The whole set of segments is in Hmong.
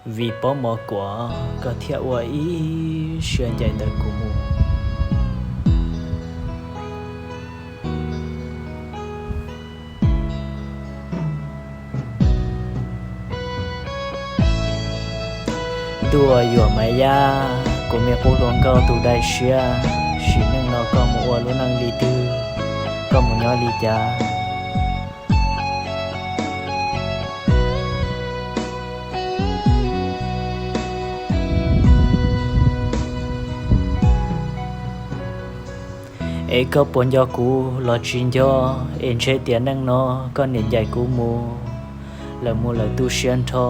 Vim pob mov kuam koj thiaj ua ib siab ncaim ntawm kuv mus. Ntuj yuam Maiv Yaj, kuv me qub hluas nkauj tus dai siab, sim neej no koj mus ua lub neej li twg, koj mus nyob li cas? Es koj puas nco kuv los tsis nco? Es ntshe tias neej no koj niam ncaim kuv mus, lawv mus lawv tu siab nrho.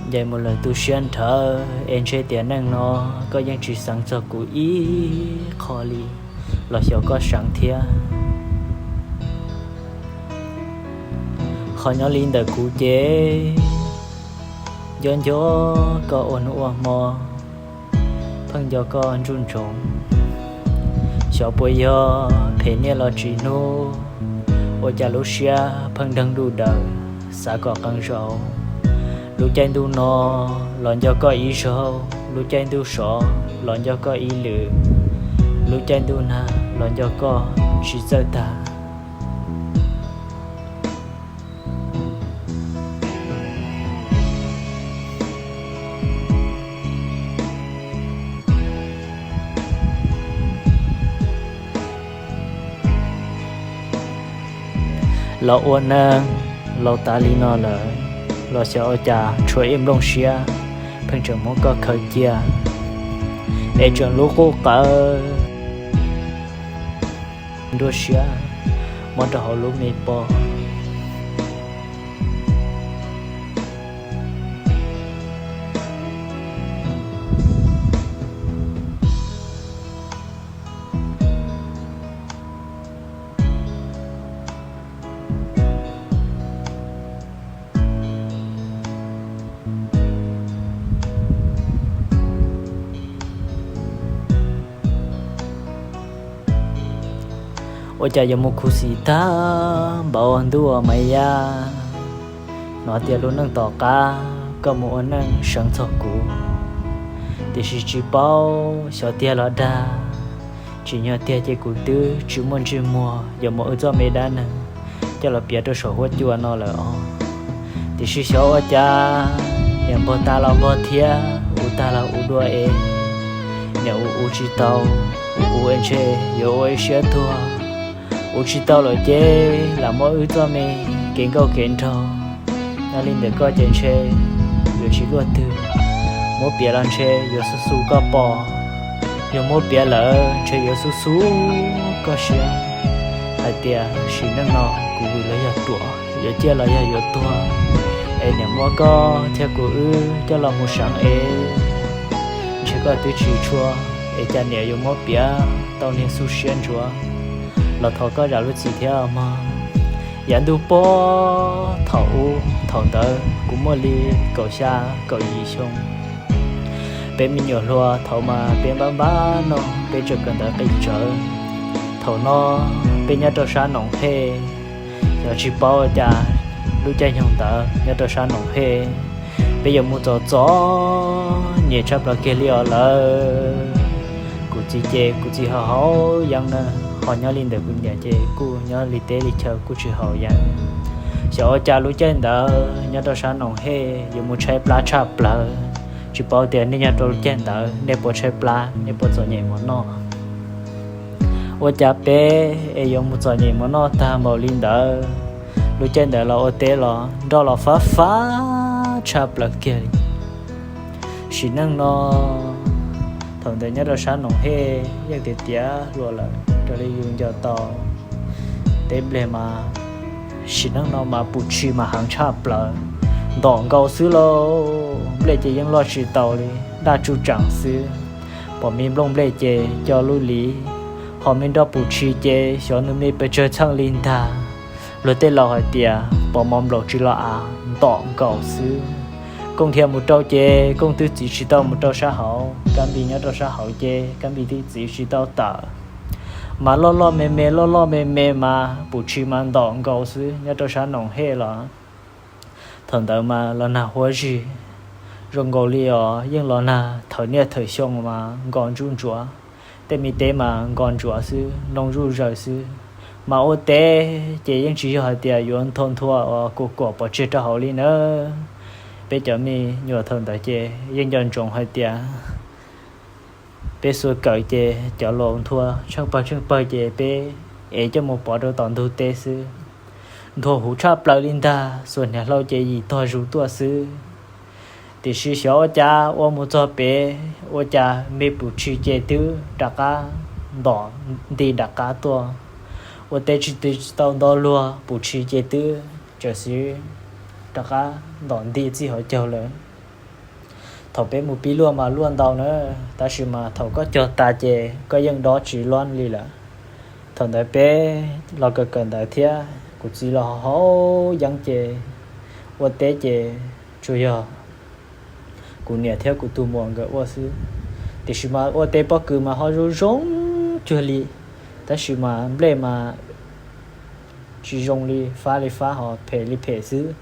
Ncaim mus lawv tu siab nrho, es ntshe tias neej no koj yeej tsis xeev txog kuv ib qho li, los xyov koj seev thiab. Qhov nyob li ntawm kuv ces nco nco koj ua hnub ua hmo, pheej nco koj ntsuj ntsoov. Xyov puas yog phem niaj los tsis hnub, ua cas lub siab pheej nreeg duj daws, xav kom qee zaus. Lub caij ntuj no los nco koj ib zaug, lub caij ntuj sov los nco koj ib lwm, lub caij ntuj nag los nco koj tsis txawj tag. Los ua neeg laus tas li no lawm, los xyov ua cas tshuav ib nplooj siab pheej tseem muab koj khaws cia, es tseem lub qub qawv nruab siab muab rau hauv lub me pog. Ua cas yuav mus khuv xim tag npaum ntuj Maiv Yaj, hnov tias lub neej tom qab koj mus ua neej seev txog kuv, tiam sis tsis paub xyov tiag los dag, tsim nyog tiag ces kuv twb tsis muaj ntsej muag yuav muab wb txoj me dab neeg coj los piav rau saum huab cua no lawm os. Tiam sis xyov ua cas niam npog tag los npog thiab, ua tag los ua dua es niam ua ua tsis tau, ua ua ntshe yuav ua ib siab tuag, ua tsis tau lawm ces lam muab wb txoj me kev nkauj kev nraug nyob li ntawm koj ces ntshe yuav tsis luaj twg, muab piav los ntshe yuav xub xub koj pom, yog muab piav lawm ntshe yuav xub xub koj siab, hais tias sim neej no kuv vwm los yog ruam, yuav ciaj los yog yuav tuag, es niam muab koj thiab kuv wb coj los mus seev es ntshe koj twb tsis tshua, es cas niam yuav muab piav tau niag xub siab ntsuav los thov koj zam lub txim thiab mog. Yav ntuj pob thaum ub thaum ntawd kuv muaj li kaum xya kaum yim xyoo, peb me nyuam hluas thaum mas peb npab npab no peb tseem kawm ntawv qis tsawv. Thaum no peb nyob rau sab Noom Hej, xyov tsis paub cas lub caij nyoog ntawd nyob rau sab Noom Hej peb yuav mus txom txom nyem tshaj plaws kiag li os lawm. Kuv txiv ces kuv txiv haus haus yeeb na, ho nyob li ntawm kuv niam ces kuj nyob li teb li chaw kuj tsis haus yeeb. Xyov ua cas lub caij ntawd nyob rau sab Noom Hej yuav mus tshaib plab tshaj plaws. Tsis paub tias nej nyob rau lub caij ntawd nej puas tshaib plab, nej puas txom nyem mov noj. Ua cas peb es yuav mus txom nyem mov noj tag npaum li ntawd, lub caij ntawd los ua teb los nroj los fab fab tshaj plaws kiag li. Sim neej no thaum ntawd nyob rau sab Noom Hej yeej tiav tiav hluas lawm raws li yus nco tau. Teb nplej mas sim neej no mas pum tshis mas heev tshaj plaws, ntom nkaus xwb lauj. Nplej ces yeej loj tsis tau li, daj tsuj tseem xwb. Pom me nplooj nplej ces co lub li, ho me nroj pum tshis ces xyov nws me pes tsawg txheej li ntag. Luag tej laus hais tias pom mov nplaum tsis los av, ntom nkaus xwb. Kooj dhia mus rau ces kooj twb txiv tsis tau mus rau sab hauv, kab npis nyob rau sab hauv ces kab npis twb txiv tsis tau tawm. Mas loj loj me me loj loj me me mas puv tshis mas ntom nkaus xwb nyob rau sab Noom Hej los. Thaum ntawd mas los nag huab zig zoo nkaus li os, yeej los nag thawm niaj thawm xyoo mas nkos ntsuj ntsuav, tej me teb mas nkos ntsuav xwb, noo zuj zaws xwb. Mas ua teb ces yeej tsis yog hais tias yuav nthua nthua uas kuam kuam pov tseg rau hauv li nawb. Peb cov me nyuam thaum ntawd ces yeej nco ntsoov hais tias peb xuas kawm ces cov laus nthua tsheej pawg tsheej pawg ces peb ev coj mus pov rau tom ntug teb xwb. Nthua huv tshaj plaws li ntag, xuas hniav hlau ces yim tog zus tuaj xwb. Tiam sis xyov ua cas ua mus txog pem ua cas me puv tshis ces twb rov qab ntom nti rov qab tuaj. Ua teb tsis tau nto luag puv tshis ces twb txawm xiv rov qab ntom nti txij hauv caug lawm. Thaum peb mus pib luaj mas luaj ntau na, tab sis mas thaum koj cog tas ces koj yeej dob tsis luaj li lawm. Thaum ntawd peb los kawm kawm ntawv thiab kuv txiv los haus yeeb ces ua teb ces tsuas yog kuv niam thiab kuv tus muam nkawd ua xwb. Tiam sis mas ua teb pob kws mas ho zoo zoo cuag li, tab sis mas nplej mas tsis zoo li fab li fab ho phem li phem xwb.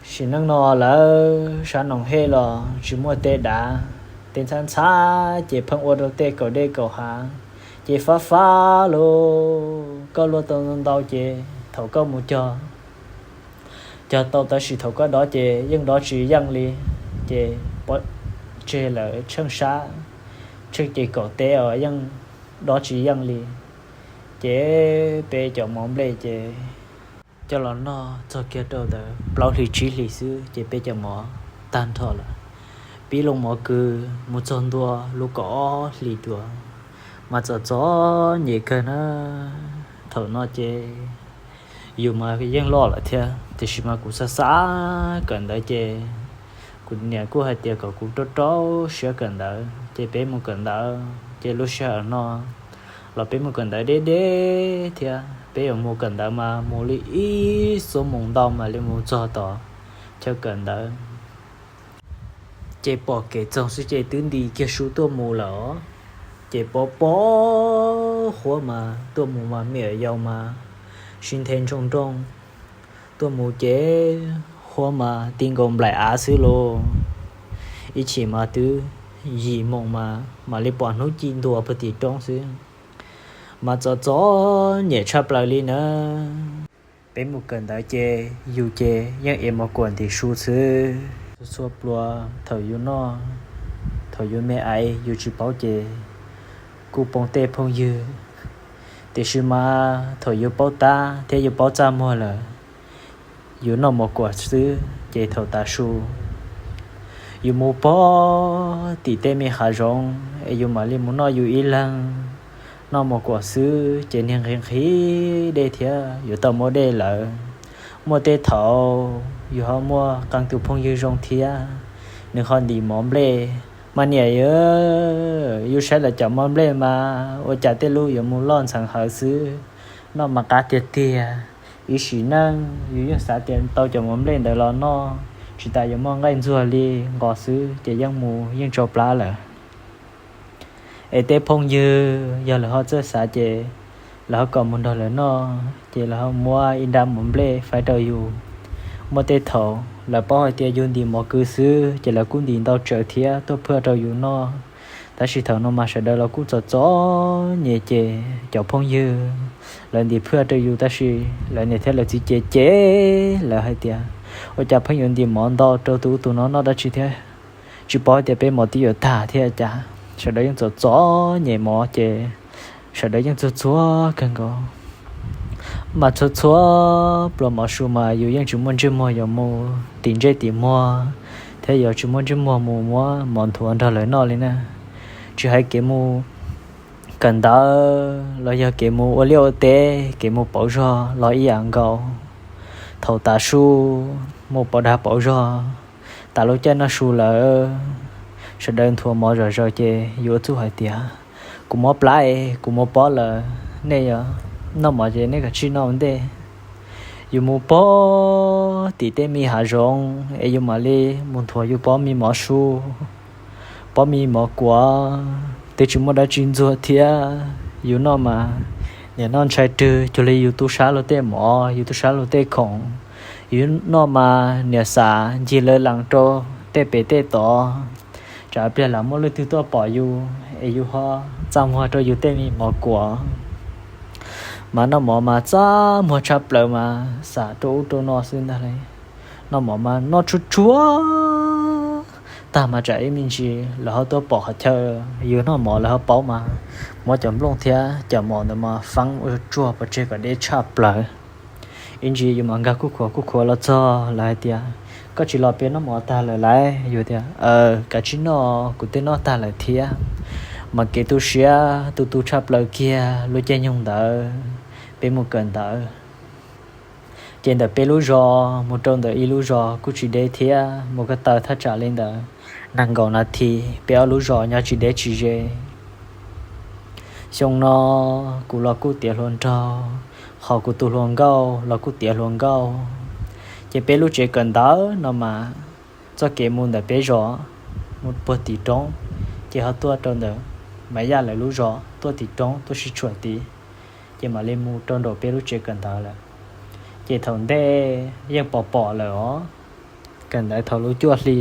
Sim neej no lawm sab Noom Hej los tsis muaj teb dav, teb ntxhab ntxhab ces pheej ua rau tej kaum dej kaum hav, ces fab fab los koj luaj tau ntau ces thaum koj mus cog, cog tau tab sis thaum koj dob ces yeej dob tsis yeej li, ces pov tseg lawm tsheej sab, tsheej ces kaum teb os yeej dob tsis yeej li. Ces peb cov mov nplej ces coj los noj txog kiag rau ntawd plaub hlis tsib hlis xwb ces peb cov mov tag nrho lawm. Pib loo mov kws mus txog ntua lub kaum ob hlis dua mas txom txom nyem kawg na. Thaum no ces yus mas yeej loj lawm thiab, tiam sis mas kuv xav xav kawm ntawv ces kuv niam kuj hais tias kom kuv rau rau siab kawm ntawv ces peb mus kawm ntawv ces lub sij hawm no los peb mus kawm ntawv deb deb thiab. Peb yuav mus kawm ntawv mas mus li ib xuab moos ntau mam li mus txog tom chaw kawm ntawv. Ces pom kev txoog xwb ces twb nti kiag su tuaj mus lawm os. Ces pov pov huab mas tuaj mus mas me nyuam yaus mas sib nthe nrooj nrooj. Tuaj mus ces huab mas ti nkaus nplaim av xwb lauj. Ib chim mas twb yim moos mas mam li pom hnub ci ntuas puag tim roob xwb, mas txom txom nyem tshaj plaws li na. Peb mus kawm ntawv ces yus ces yeej ev mov kuam ntim su xwb. Txhua txhua pluas thaum yus noj, thaum yus me aiv yus tsis paub ces kuj poob tej phooj ywg, tiam sis mas thaum yus paub tab thiab yus paub txaj muag lawm, yus noj mov kuam xwb ces thaum tav su yus mus pog tim tej me hav zoov es yus mam li mus noj yus ib leeg. Noj mov kuam xwb ces niag nqhis nqhis dej thiab yuav tau muab dej lawm. Muaj tej thaum yus ho muaj qee tus phooj ywg zoo thiab, nws ho ntim mov nplej. Mas niam, yus saib lawv cov mov nplej mas ua cas tej lub yuav mus loj ntxheev hawv xwb, noj mas qab tiag tiag. Ib sim neej yus yeej xav tias tau cov mov nplej ntawd los noj, tsis tas yuav muaj nqaij ntxuag li nqos xwb ces yeej mus yeej tsau plab lawm. Es tej phooj ywg yog lawv ho txawj xav ces lawv ho kom mus nrog lawv noj ces lawv ho muab ib nrab mov nplej faib rau yus. Muaj tej thaum lawv paub hais tias yus ntim mov kwv xwb ces lawv kuj ntim ntau tsawv thiab tuaj phwaj rau yus noj. Tab sis thaum no mas sawv daws los kuj txom txom nyem ces cov phooj ywg lawv ntim phwaj rau yus tab sis lawv niam thiab lawv txiv cem cem, lawv hais tias ua cas pheej yuav ntim mov ntau rau tus ub tus no noj dab tsi thiab, tsis paub hais tias peb mov twb yuav tag thiab cas. Sawv daws yeej txom txom nyem mov ces sawv daws yeej txuag txuag kawg nkaus. Mas txhua txhua pluas mov su mas yus yeej tsis muaj ntsej muag yuav mus tim ntsej tim muag thiab yuav tsis muaj ntsej muag mus muab mov nthuav nrog lawv noj li na. Tsis hais kev mus kawm ntawv los yog kev mus ua liaj ua teb, kev mus pauv zog los ib yam nkaus. Thaum tav su mus pauv dag pauv zog, tas lub caij noj su lawm, sawv daws nthuav mov zom zaws ces yus ua txuj hais tias kuv mob plab es kuv mus pob lawm, nej yuav noj mov ces nej kav tsij noj ua ntej. Yus mus pob tim tej me hav zoov es yus mam li mus nthuav yus pob me mov su, pob me mov kuav, twb tsis muaj dab tsi ntxuag thiab. Yus noj mas niam noj ntshai rwg cuag li yus tu sab luag tej mov, yus tu sab luag tej khoom. Yus noj mas niam xav ncig lawv lees rau tej pem tej tod, tsam pliag lam muaj leej twg tuaj pom yus es yus ho txaj muag rau yus tej me mov kuam. Mas noj mov mas txaj muag tshaj plaws mas xav rau ub rau no xwb ntag li. Noj mov mas noj tsuag tsuag tag mas tsam ib me ntsis lawv ho tuaj pom qhov chaw yus noj mov lawv ho paub mas muab cov nplooj thiab cov mov ntawd mas feeb ua tsuag pov tseg kom deb tshaj plaws. Ib ntsis yus mas nkag kuj khuav kuj khuav los txog lawv hais tias, koj tsis los pem noj mov tag lawm lauj? Yus tias, kav tsij noj, kuv twb noj tag lawm thiab. Mas kev tu siab tu tu tshaj plaws kiag lub caij nyoog ntawd peb mus kawm ntawv. Ces ntawm peb lub zos mus rau ntawm ib lub zos kuj tsis deb thiab, mus ko taw thaj tsam li ntawd nees nkaum nas this, peb ob lub zos nyob tsis deb tsis ze. Xyoo no kuv los kuj tiav hluas nraug, qhov kuv tus hluas nkauj los kuj tiav hluas nkauj. Ces peb lub tsev kawm ntawv no mas txoj kev mus ntawm peb zos mus puag tim roob, ces ho tuaj rau ntawm Maiv Yaj lawv lub zos tuaj tim roob tuaj sib tshuam tid, ces mam li mus rau nraum peb lub tsev kawm ntawv lawm. Ces thaum ntej yeej pom pom lawm os. Kawm ntawv thaum lub cuaj hli,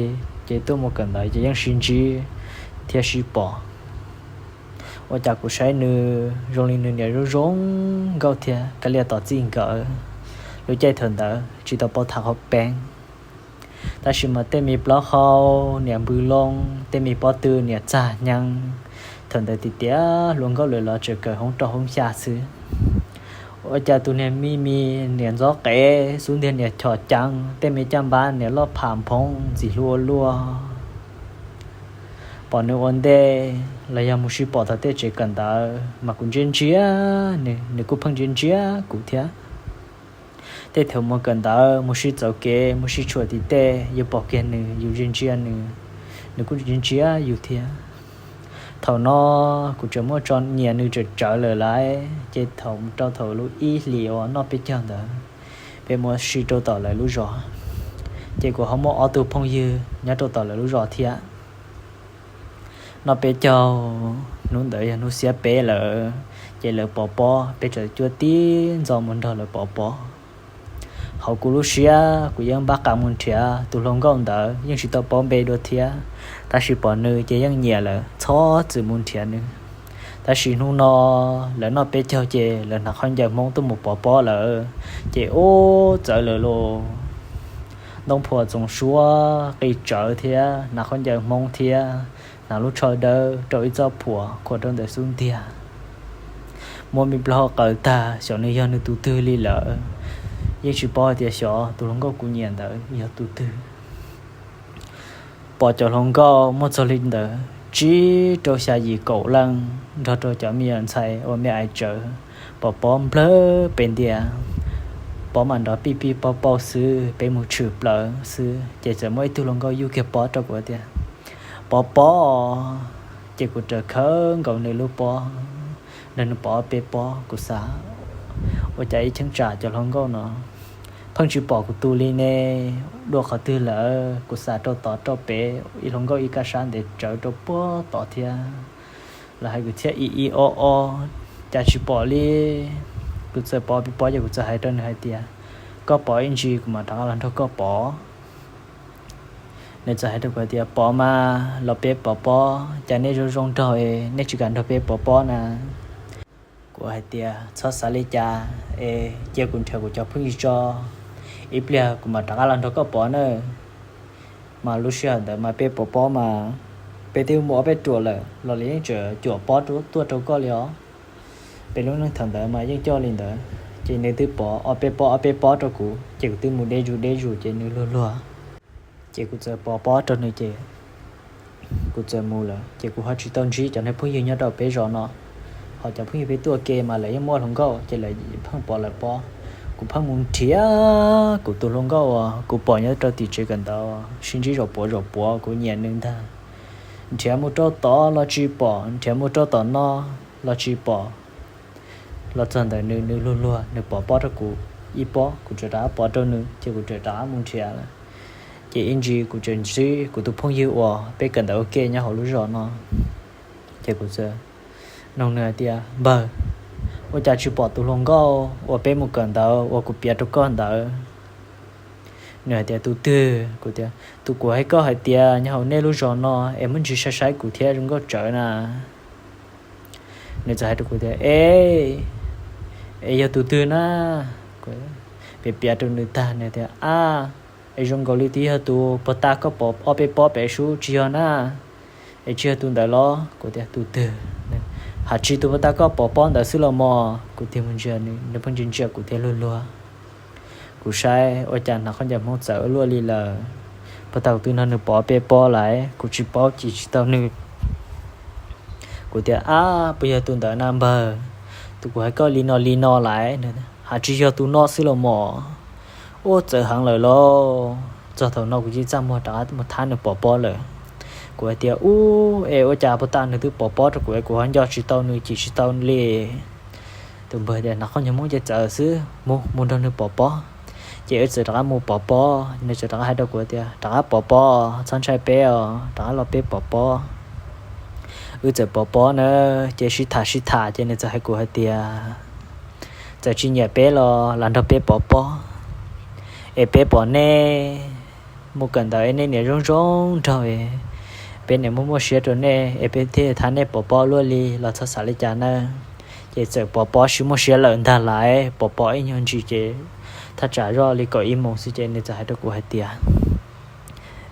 ces tuaj mus kawm ntawv ces yeej sib ntsib thiab sib pom. Ua cas kuv saib nws zoo li nws niam zoo zoo nkauj thiab, kav liam tom txij nkawm. Lub caij thaum ntawd tsis tau paub tham qhov peeb, tab sis mas tej me plaub hau niam npws loo, tej me pob tw niam txag hnyeeb. Thaum ntawd tiag tiag hluas nkauj lawm los tseem kawm hoob rau hoob xya xwb. Ua cas tus niag me me niam ntxob qev xub ntiag niam chom ceev, tej me caj npab niam loj pham nphoo ntxim hlub ua luaj. Pom nws ua ntej los yog mus sib pom tom tej tsev kawm ntawv mas kuv ntsia ntsia nws, nws kuj pheej ntsia ntsia kuv thiab. Tej thaum mus kawm ntawv mus sib txaus kev mus sib tshuam tim tej, yus pom kiag nws yus ntsia ntsia nws, nws kuj ntsia ntsia yus thiab. Thaum no kuv tseem muaj tso nyiam nws tsawv tsawv lawm lauj, ces thaum mus rau thaum lub ib hlis uas noj peb caug ntawd, peb mus si rau tom lawv lub zos, ces kuv ho muaj ob tug phooj ywg nyob rau tom lawv lub zos thiab. Noj peb caug, hnub ntawd yog hnub xiab peb lawm, ces lawv pov pob peb txawm cuab tib ntxo mus nrog lawv pov pob. Hauv kuv lub siab kuv yeej npaj qas mus nrhiav tus hluas nkauj ntawd, yeej tsis tau paub npe dua thiab, tab sis pom nws ces yeej nyiam lawm txhob txwm mus nrhiav nws. Tab sis hnub no lawv noj peb caug ces lawv hnav khaub ncaws Hmoob tuaj mus pov pob lawm, ces ub txawv lawm lauj. Ntoo phuam txoos suab qis tsawv thiab hnav khaub ncaws Hmoob thiab hnav lub tsho dawb rau ib txoj phuam khuam rau ntawm xub ntiag. Muab me plaub hau qaws tag xyov nws yog nws tus twg li lawm. Yeej tsis paub hais tias xyov tus hluas nkauj kuv nyiam ntawd yog tus twg. Pom cov hluas nkauj muaj txog li ntawd tsib rau xya yim kaum leej nrog rau cov me nyuam ntxhais uas me aiv tsawv, pov pob nplawg pes ntiag, pob mas nrov pij pij pauj pauj xwb, peb mus tshwm plaws xwb, ces txawm muaj ib tug hluas nkauj yug kiag pob rau kuv tias, pov pob. Ces kuv raws khawb nkaus nws lub pob, nrog nws pov ob peb pob, kuv xav ua cas ib cheeb tsam cov hluas nkauj no pheej tsis pom kuv tus li ne, dua qhov twg lawm. Kuv xav rau tod rau pem, ib hluas nkauj ib kaj sab ntev tsawv rau puag tod thiab. Lawv hais kuv thiab ib ib ob ob, cas tsis pom li. Kuv txawm pov ob peb pob ces kuv txawm hais rau nws hais tias, koj pov ib ntsis kuv mam rov qab los nrog koj pov. Nws txawm hais rau kuv hais tias, pov mas los peb pov pob, cas nej zoo zoo nraug es nej tsis kam nrog peb pov pob na? Kuv hais tias, txhob xav li cas es cia kuv nrhiav kuv cov phooj ywg tso, ib pliag kuv mam rov qab los nrog koj pov na. Mas lub sij hawm ntawd mas peb pov pob mas peb twb muaj ob peb ruam lawm los lawv yeej tseem cuam pob tuaj rau koj li os. Peb lub neej thaum ntawd mas yeej coj li ntawd, ces nws twb pov ob peb pob ob peb pob rau kuv, ces kuv twb mus deb zus deb zus ces nws luag luag. Ces kuv txawm pov pob rau nws ces kuv txawm mus lawm, ces kuv ho tsis tau ntsib cov niag phooj ywg nyob rau peb zos no. Ho cov phooj ywg peb tuaj ke mas lawv yeej muaj hluas nkauj ces lawv pheej pov lawv pob. Kuv pheej mus nrhiav kuv tus hluas nkauj uas kuv pom nyob rau tim tsev kawm ntawv, sib ntsib zaum puav zaum puav, kuv nyiam nws ntag. Nrhiav mus rau tod los tsis pom, nrhiav mus rau tom no los tsis pom. Los txog ntawm nws, nws luag luag, nws pov pob rau kuv ib pob, kuv txawm rov qab pov rau nws, ces kuv txawm rov qab mus nrhiav lawm. Ces ib ntsis kuv txawm ntsib kuv tus phooj ywg uas peb kawm ntawv ua ke nyob hauv lub zos no, ces kuv txawm nug nws hais tias, Npawg, ua cas tsis pom tus hluas nkauj uas peb mus kawm ntawv uas kuv piav rau koj ntawd? Nws hais tias, Tus twg? Kuv tias, Tus kuv hais koj hais tias nyob hauv nej lub zos no es muab ntsis saib saib kuv thiab zoo nkauj tsawv na. Nws txawm hais rau kuv tias, E, es yog tus twg na? Piav piav rau nws tag nws tias, Ab, es zoo nkaus li twb yog tus puag ta koj pov ob peb pob pem sub tsis yog na? Es tsis yog tus ntawd los? Kuv tias, Tus twg? Hais tsis tus puag ta koj pov pob ntawd xwb los mos? Kuv tig mus ntsia nws, nws pheej ntsia ntsia kuv thiab luag luag. Kuv saib ua cas hnav khaub ncaws Hmoob txawv ua luaj li lawm. Puag ta kuv twb nrog nws pov ob peb pob lawm, kuv tsis paub cim tsis tau nws. Kuv tias, Ab, puas yog tus ntawd na npawg? Tus kuv hais koj li no li no lawm, hais tsis yog tus no xwb los mos? Ua txawv heev lawm lauj. Txog thaum no kuv cia li txaj muag rov qab mus thab nws pov pob lawm. Kuv hais tias, Ub, es ua cas puag ta nws twb pov pob rau kuv es kuv ho nco tsis tau nws cim tsis tau li? Tus npawg tias, Hnav khaub ncaws Hmoob ces txawv xwb, mus mus nrog nws pov pob. Ces wb txawm rov qab mus pov pob, nws txawm rov qab hais rau kuv tias, Rov qab pov pob, txhob ntshai peb os, rov qab los peb pov pob. Wb txawm pov pob na, ces sib tham sib tham ces nws txawm hais kuv hais tias, Txawm tsis nyiam peb los lam nrog peb pov pob, es peb pom nej mus kawm ntawv es nej niam zoo zoo nraug, peb niam muaj muaj siab rau nej es peb thiaj thab nej pov pob luaj li los txhob xav li cas nawb. Ces txawm pov pob sib muaj siab lawm ntag lais, pov pob ib nyuag ntsis ces thaj tsam zoj li kaum ib moos xwb ces nws txawm hais rau kuv hais tias,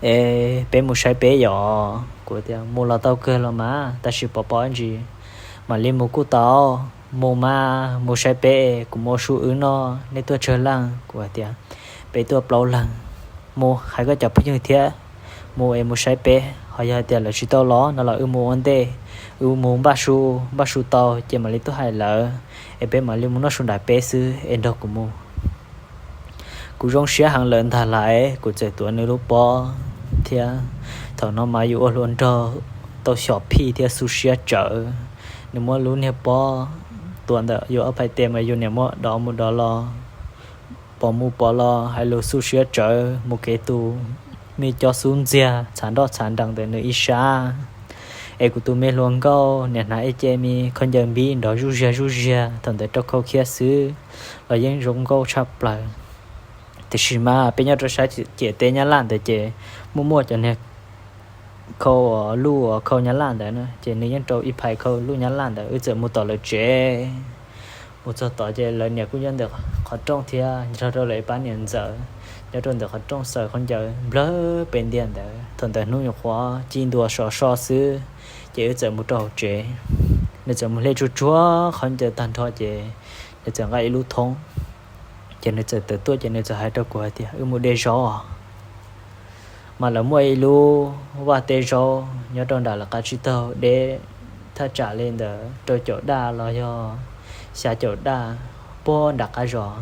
Es peb mus saib peb yom? Kuv tias, Mus los tau kawg los mas, tab sis pov pob ib ntsis mam li mus kuj tau. Mus mas mus saib peb, kuv mus ua su wb noj, nej tuaj tsawg leej? Kuv hais tias, Peb tuaj plaub leeg. Mus hais koj cov phooj ywg thiab, mus es mus saib peb, ho yog hais tias lawv tsis tau los no los wb mus ua ntej, wb mus npaj su, npaj su tau ces mam li tuaj hais lawv, es peb mam li mus noj su nram peb xwb es nrog kuv mus. Kuv zoo siab heev lawm ntag lais, kuv txawm tuav nws lub pob thiab. Thaum no mas yus ua hluas nraug tau xyom phij thiab xu siab tsawv. Nws muab lub niag pob tuav ntawm yus ob phaim tes mas yus niam muab dov mus dov los, pov mus pov los, hais lus xu siab tsawv mus kev tus me cov xub ntxiag txhav nroj txhav nrees ntawm nws ib sab. Es kuv tus me hluas nkauj niam hnav ib ce me khaub ncaws npib nrov zuj ziag zuj ziag, thaum ntawd rau khau khiab xwb los yeej zoo nkauj tshaj plaws. Tiam sis mas peb nyob rau sab ciam teb Nyab Laj ntawd ces muaj muaj cov niag khau luj khau Nyab Laj ntawd na, ces nws yeej rau ib phais khau luj Nyab Laj ntawd, wb txawm mus tom lawv tsev. Mus txog tod ces lawv niam kuj nyob ntawm qhov rooj thiab, nrog rau lawv ib pab niam ntxawm nyob rau ntawm qhov rooj xaws khaub ncaws nplawg pes ntiag ntawd. Thaum ntawd hnub nyuam qhuav ci ntua sov so xwb, ces wb txawm mus rau hauv tsev. Nws txawm mus hle tsuag tsuag khaub ncaws tag nrho ces nws txawm nqa ib lub thoob, ces nws txawm tawm tuaj ces nws txawm hais rau kuv hais tias, Wb mus de zaub. Mas lawv muaj ib lub vaj teb zaub nyob rau nram lawv qab tsib taug deb thaj tsam li ntawd rau caum daj los yog xya caum daj puag nram qab zos,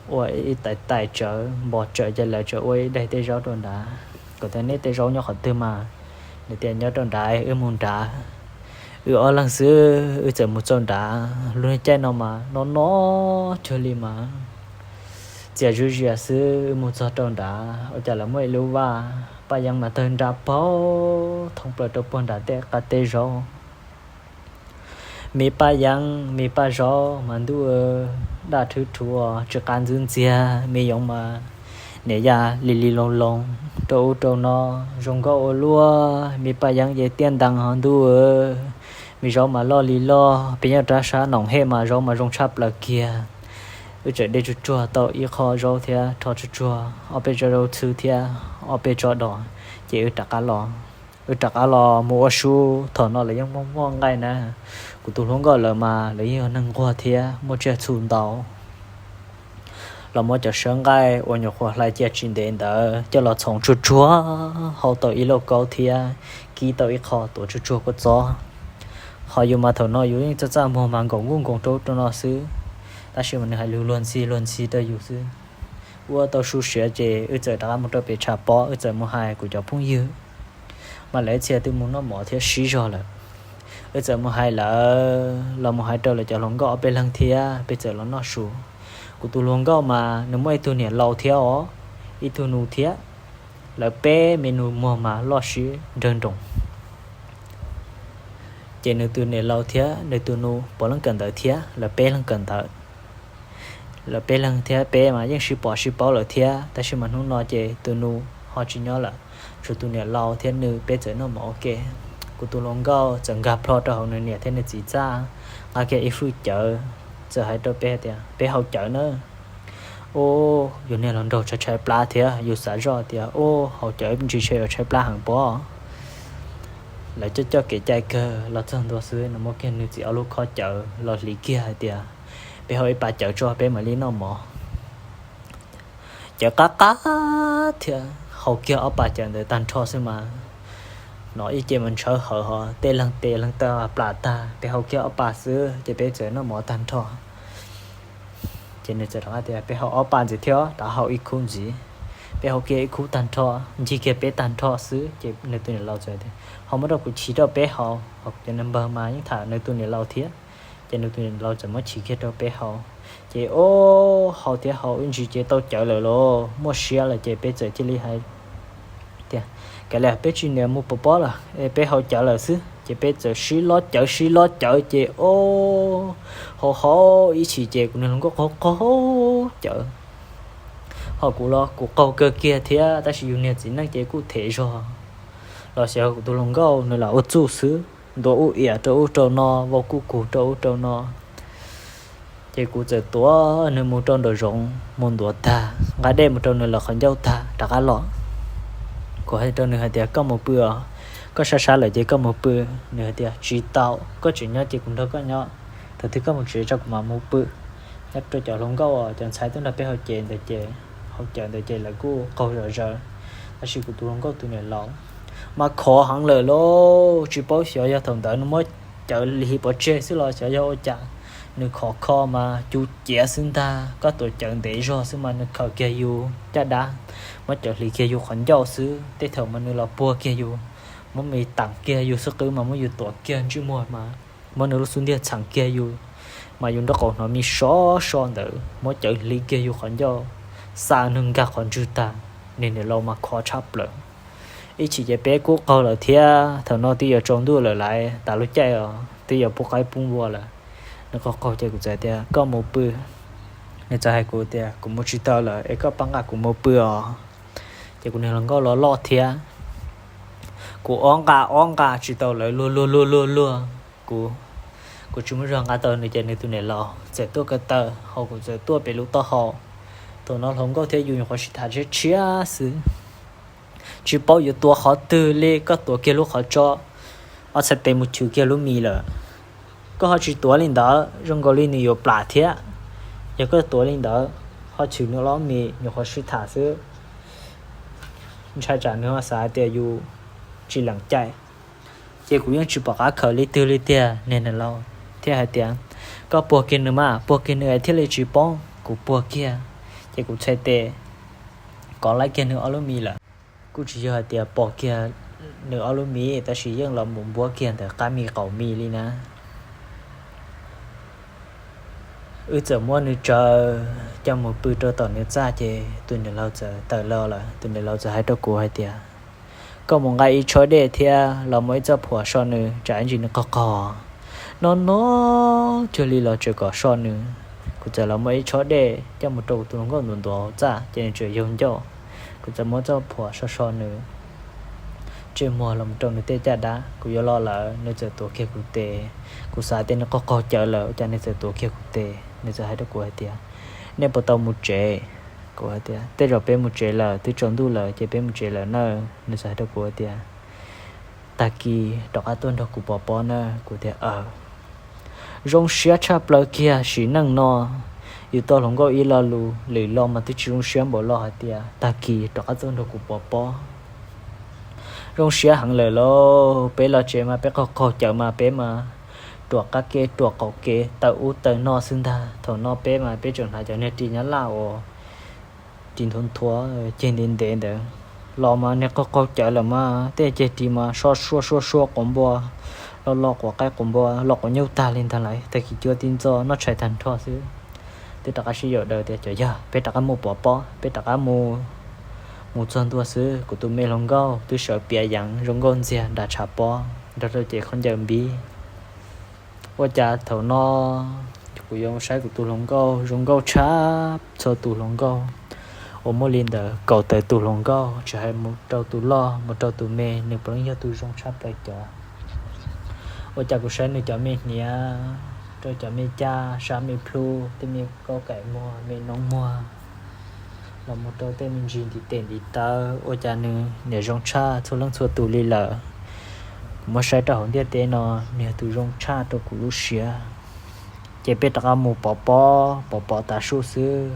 ua ib tais tais tsawv npos tsawv ces lawv tseem ua ib daim teb zaub rau nrad. Kuv tias, Nej tej zaub nyob qhov twg mas? Nws tias, Nyob rau nrad, wb mus nrad. Wb ob leeg xwb, wb txawm mus txog nrad. Lub caij no mas no no cuag li mas txias zuj zias xwb. Wb mus txog rau nrad ua cas lawv muaj ib lub vaj, Paj Yeeb mas tawg nra paug thoob plaws rau puag nrad tej qab teb zaub. Me Paj Yeeb me Paj Zaub mas ntuj, daj rhwb rhuav tsis qab ntxwb ntxiag. Me Yoov mas niam ya li li loo loo rau ub rau no, zoo nkauj ua luaj. Me Paj Yeeb ces tiaj ntees ho ntuj, me zaub mas loj li loj. Peb nyob rau sab Noom Hej mas zaub mas zoo tshaj plaws kiag. Wb txawm de tsuag tsuag tau ib qho zaub thiab rho tsuag tsuag ob peb tsob zaub txhwb thiab ob peb tsob dos, ces wb rov qab los. Wb rov qab los mus ua su. Thaum no lawv yeej muaj muaj nqaij na. Kuv tus hluas nkauj lawv mas lawv yeej yog neeg nquag thiab muaj tsiaj txhu ntau. Los muab cov sawb nqaij uas nyuam qhuav hlais cia tsis ntev ntawd coj los txhoov tsuag tsuag, hau tau ib lauj kaub thiab kib tau ib qho tuav tsuag tsuag kua txob. Qhov yus mas thaum no yus yeej txaj txaj muag mas nkaum nkuj nkoos rau rau no xwb, tab sis mas nws hais lus luag ntxhi luag ntxhi rau yus xwb. Ua tau su siav ces wb txawm rov qab mus rau pem tshav pob, wb txawm mus hais kuv cov phooj ywg, mas lawv txhia twb mus noj mov thiab sib zog lawm. Wb txawm mus hais lawv, los mus hais rau lawv cov hluas nkauj ob peb leeg thiab peb txawm los noj su. Kuv tus hluas nkauj mas nws muaj ib tug niam laus thiab os, ib tug nus thiab. Lawv peb me nus muag mas loj siab nrawg nroos. Ces nws tus niam laus thiab nws tus nus puav leej kawm ntawv thiab, lawv peb leeg kawm ntawv. Lawv peb leeg thiab peb mas yeej sib pom sib paub lawm thiab, tab sis mas hnub no ces tus nus ho tsis nyob lawm, tshuav tus niam laus thiab nws peb txawm noj mov ua ke. Kuv tus hluas nkauj txawm nkag plho rau hauv nws niam thiab nws txiv txaj, nqa kiag ib fwj cawv, txawm hais rau peb tias, peb haus cawv na. Ub, yus niag hluas nraug tshaib tshaib plab thiab, yus xav zoj tias ub, haus cawv ntsis ntshe yuav tshaib plab heev pob. Lawv coj coj kev cai kawg los txog ntua xwb, nws muab kiag nws txiv ob lub khob cawv los hliv kiag hais tias, peb haus ib pas cawv tso peb mam li noj mov. Cawv qab qab thiab, haus kiag ob pas cawv ntawd tag nrho xwb mas, hnov ib ce mas ntshawv hawv hos tej leeg tes leeg taw plam tag, peb haus kiag ob pas xwb ces peb txawm noj mov tag nrho. Ces nws txawm rov qab tias, peb haus ob pas ntxiv thiab, rov haus ib khub ntxiv. Peb haus kiag ib khub tag nrho, ncig kiag peb tag nrho xwb ces nws tus niam laus txawm tias, ho muab rau kuv chiv rau peb haus. Cov nws npawg mas yeej tham nws tus niam laus thiab, ces nws tus niam laus txawm muab chiv kiag rau peb haus. Ces ub, haus thiab haus ib ntsis ces tau cawv lawm los muaj siab lawm ces peb txawm cia li hais tias, kav liam peb tsis niam mus pov pob lawm es peb haus cawv lawm xwb. Ces peb txawm sib lob cawv sib lob cawv ces ub, haus haus ib chim ces kuv niag hluas nkauj qaug qaug cawv, ho kuv los kuv qaug kawg kiag thiab, tab sis yus niag txiv neej ces kuj them zog los xyov kuv tus hluas nkauj nws lam ua txuj xwb, ntuav ub iam rau ub rau no, vau kuj kug rau ub rau no. Ces kuv txawm tuav nws mus rau nraum zoov mus ntuav tag, nqa dej mus rau nws lawv qhov ncauj tag rov qab los. Kuv hais rau nws hais tias, koj mus pw os, koj sab sab lawm ces koj mus pw. Nws hais tias, tsis tau, koj tseem nyob ces kuv nrog koj nyob, thaum twg koj mus tsev tso kuv mam mus pw. Nyob rau cov hluas nkauj uas cov ntxhais tuaj nrog peb haus cawv ntawd ces, haus cawv ntawd ces lawv kuj qaug zom zaws, tab sis kuv tus hluas nkauj tus niam laus mas khov heev lawm lauj. Tsis paub xyov yog thaum ntawd nws muab cawv hliv pov tseg xwb los xyov yog ua cas, nws khov kho mas cus ciav xwb ntag. Koj tuav cawv ntev zog xwb mas nws khaws kiag yus caj dab, muab cawv hliv kiag yus qhov ncauj xwb. Tej thaum mas nws los puag kiag yus, muab mis teem kiag yus xub qwb mas muab yus tuav kiag ntsej muag mas muab nws lub xub ntiag txheem kiag yus, mas yus nraub qaum hnov mis so so ntawd, muab cawv hliv kiag yus qhov ncauj, xa nws nkag qhov ntswg tag. Niag niam laus mas khov tshaj plaws. Ib chim ces peb kuj qaug lawm thiab, thaum no twb yuav tsaus ntuj lawm laiv tas lub caij os, twb yuav pub qaib pub npua lawm. Nws qaug qaug ces kuv txawm tias, koj mus pw. Nws txawm hais kuv tias, kuv mus tsis tau lawm es koj pab nqa kuv mus pw os. Ces kuv niag hluas nkauj los loj thiab, kuv ob nqa ob nqa tsis tau lawv luag luag luag luag luag. Kuv, kuv tsis muaj zog nqa tau nws ces nws tus niam laus txawm tuaj ko taw, ho kuv txawm tuaj pem lub taub hau. Thaum no hluas nkauj thiab yus nyuam qhuav sib tham tshiab tshiab xwb, tsis paub yuav tuav qhov twg li, koj tuav kiag lub qhov tso, ob txhais tes mus chwv kiag lub mis lawm. Koj ho tsis tuav li ntawd, zoo nkaus li nws yuav plam thiab. Yog koj tuav li ntawd, ho chwv nws lub mis, nyuam qhuav sib tham xwb, ntshai tsam nws ho xav hais tias yus tsis lees cai. Ces kuv yeej tsis pom qab khaws li twg li tiag, niag niam laus thiaj hais tias, koj puag kiag nws mas, puag kiag nws thiaj li tsis poob. Kuv puag kiag, ces kuv txhais tes kov laib kiag nws ob lub mis lawm. Kuj tsis yog hais tias pom kiag nws ob lub mis, tab sis yeej los mus npuab kiag ntawm qab mis qaum mis li na. Wb txawm muab nws tsaws coj mus pw rau tom nws txaj, ces tus niam laus txawm tawm los lawm. Tus niam laus txawm hais rau kuv hais tias, koj mus nqa ib tshob dej thiab los muab ib txoj phuam so nws, tsam ib ntsis nws qaug qaug. No no cuag li los tseem kom so nws. Kuv txawm los muab ib tshob dej coj mus rau kuv tus hluas nkauj ntuav ntuav hauv txaj, ces nws tseem yaug ncauj. Kuv txawm muab txoj phuam so so nws ntsej muag los mus rau nws tej caj dab. Kuv yuav los lawm, nws txawm tuav kiag kuv tes. Kuv xav tias nws qaug qaug cawv lawm, ua cas nws txawm tuav kiag kuv tes. Nws txawm hais rau kuv hais tias, nej puas tau mus tsev? Kuv hais tias, tej zaum peb mus tsev lawm, twb tsaus ntuj lawm ces peb mus tsev lawm na. Nws txawm hais rau kuv hais tias, tag kis rov qab tuaj nrog kuv pov pob na. Kuv tias, aw. Zoo siab tshaj plaws kiag, sim neej no yus tau hluas nkauj ib lo lus, lwm lo mas twb tsis zoo siab npaum lo hais tias tag kis rov qab tuaj nrog kuv pov pob. Zoo siab heev lawm lauj. Peb los tsev mas peb qaug qaug cawv mas peb mas ruam qab kev ruam qaum kev, taw ub taw no xwb ntag. Thaum no peb mas peb tseem hnav cov niag ris nyab laj uas ris nthuav nthuav ceg ntev ntev ntawd. Los mas niag qaug qaug cawv lawm mas tej ceg ris mas so sua sua sua quav npua, lo lo quav qaib quav npua, lo quav nyuj tag li ntag lauj. Tag kis cua tib ntxo noj tshais tag nrho xwb. Twb rov qab sib yaum daws tias, cov yawg, peb rov qab mus pov pob, peb rov qab mus. Mus txog ntua xwb, kuv tus me hluas nkauj twb sawv piav yeev zoo nkauj ntxiag nram tshav pob nrog rau cev khaub ncaws npib. Ua cas thaum no kuv yuav saib kuv tus hluas nkauj zoo nkauj tshaj txhua tus hluas nkauj uas muaj li ntawm kaum tawm tus hluas nkauj, tsis hais mus rau tus loj mus rau tus me, nws puav leej yog tus zoo tshaj plaws cov. Ua cas kuv saib nws cov me hniav, rau cov me caj, sab me plhu, tej me kaub kaim muag, me noob muag, los mus rau tej me ntsis ntiv tes ntiv taw, ua cas nws niaj zoo tshaj txhua leej txhua tus li lawm. Kuv muab saib rau hauv ntiaj teb no, nws yog tus zoo tshaj rau kuv lub siab. Ces peb rov qab mus pov pob, pov pob tav su xwb,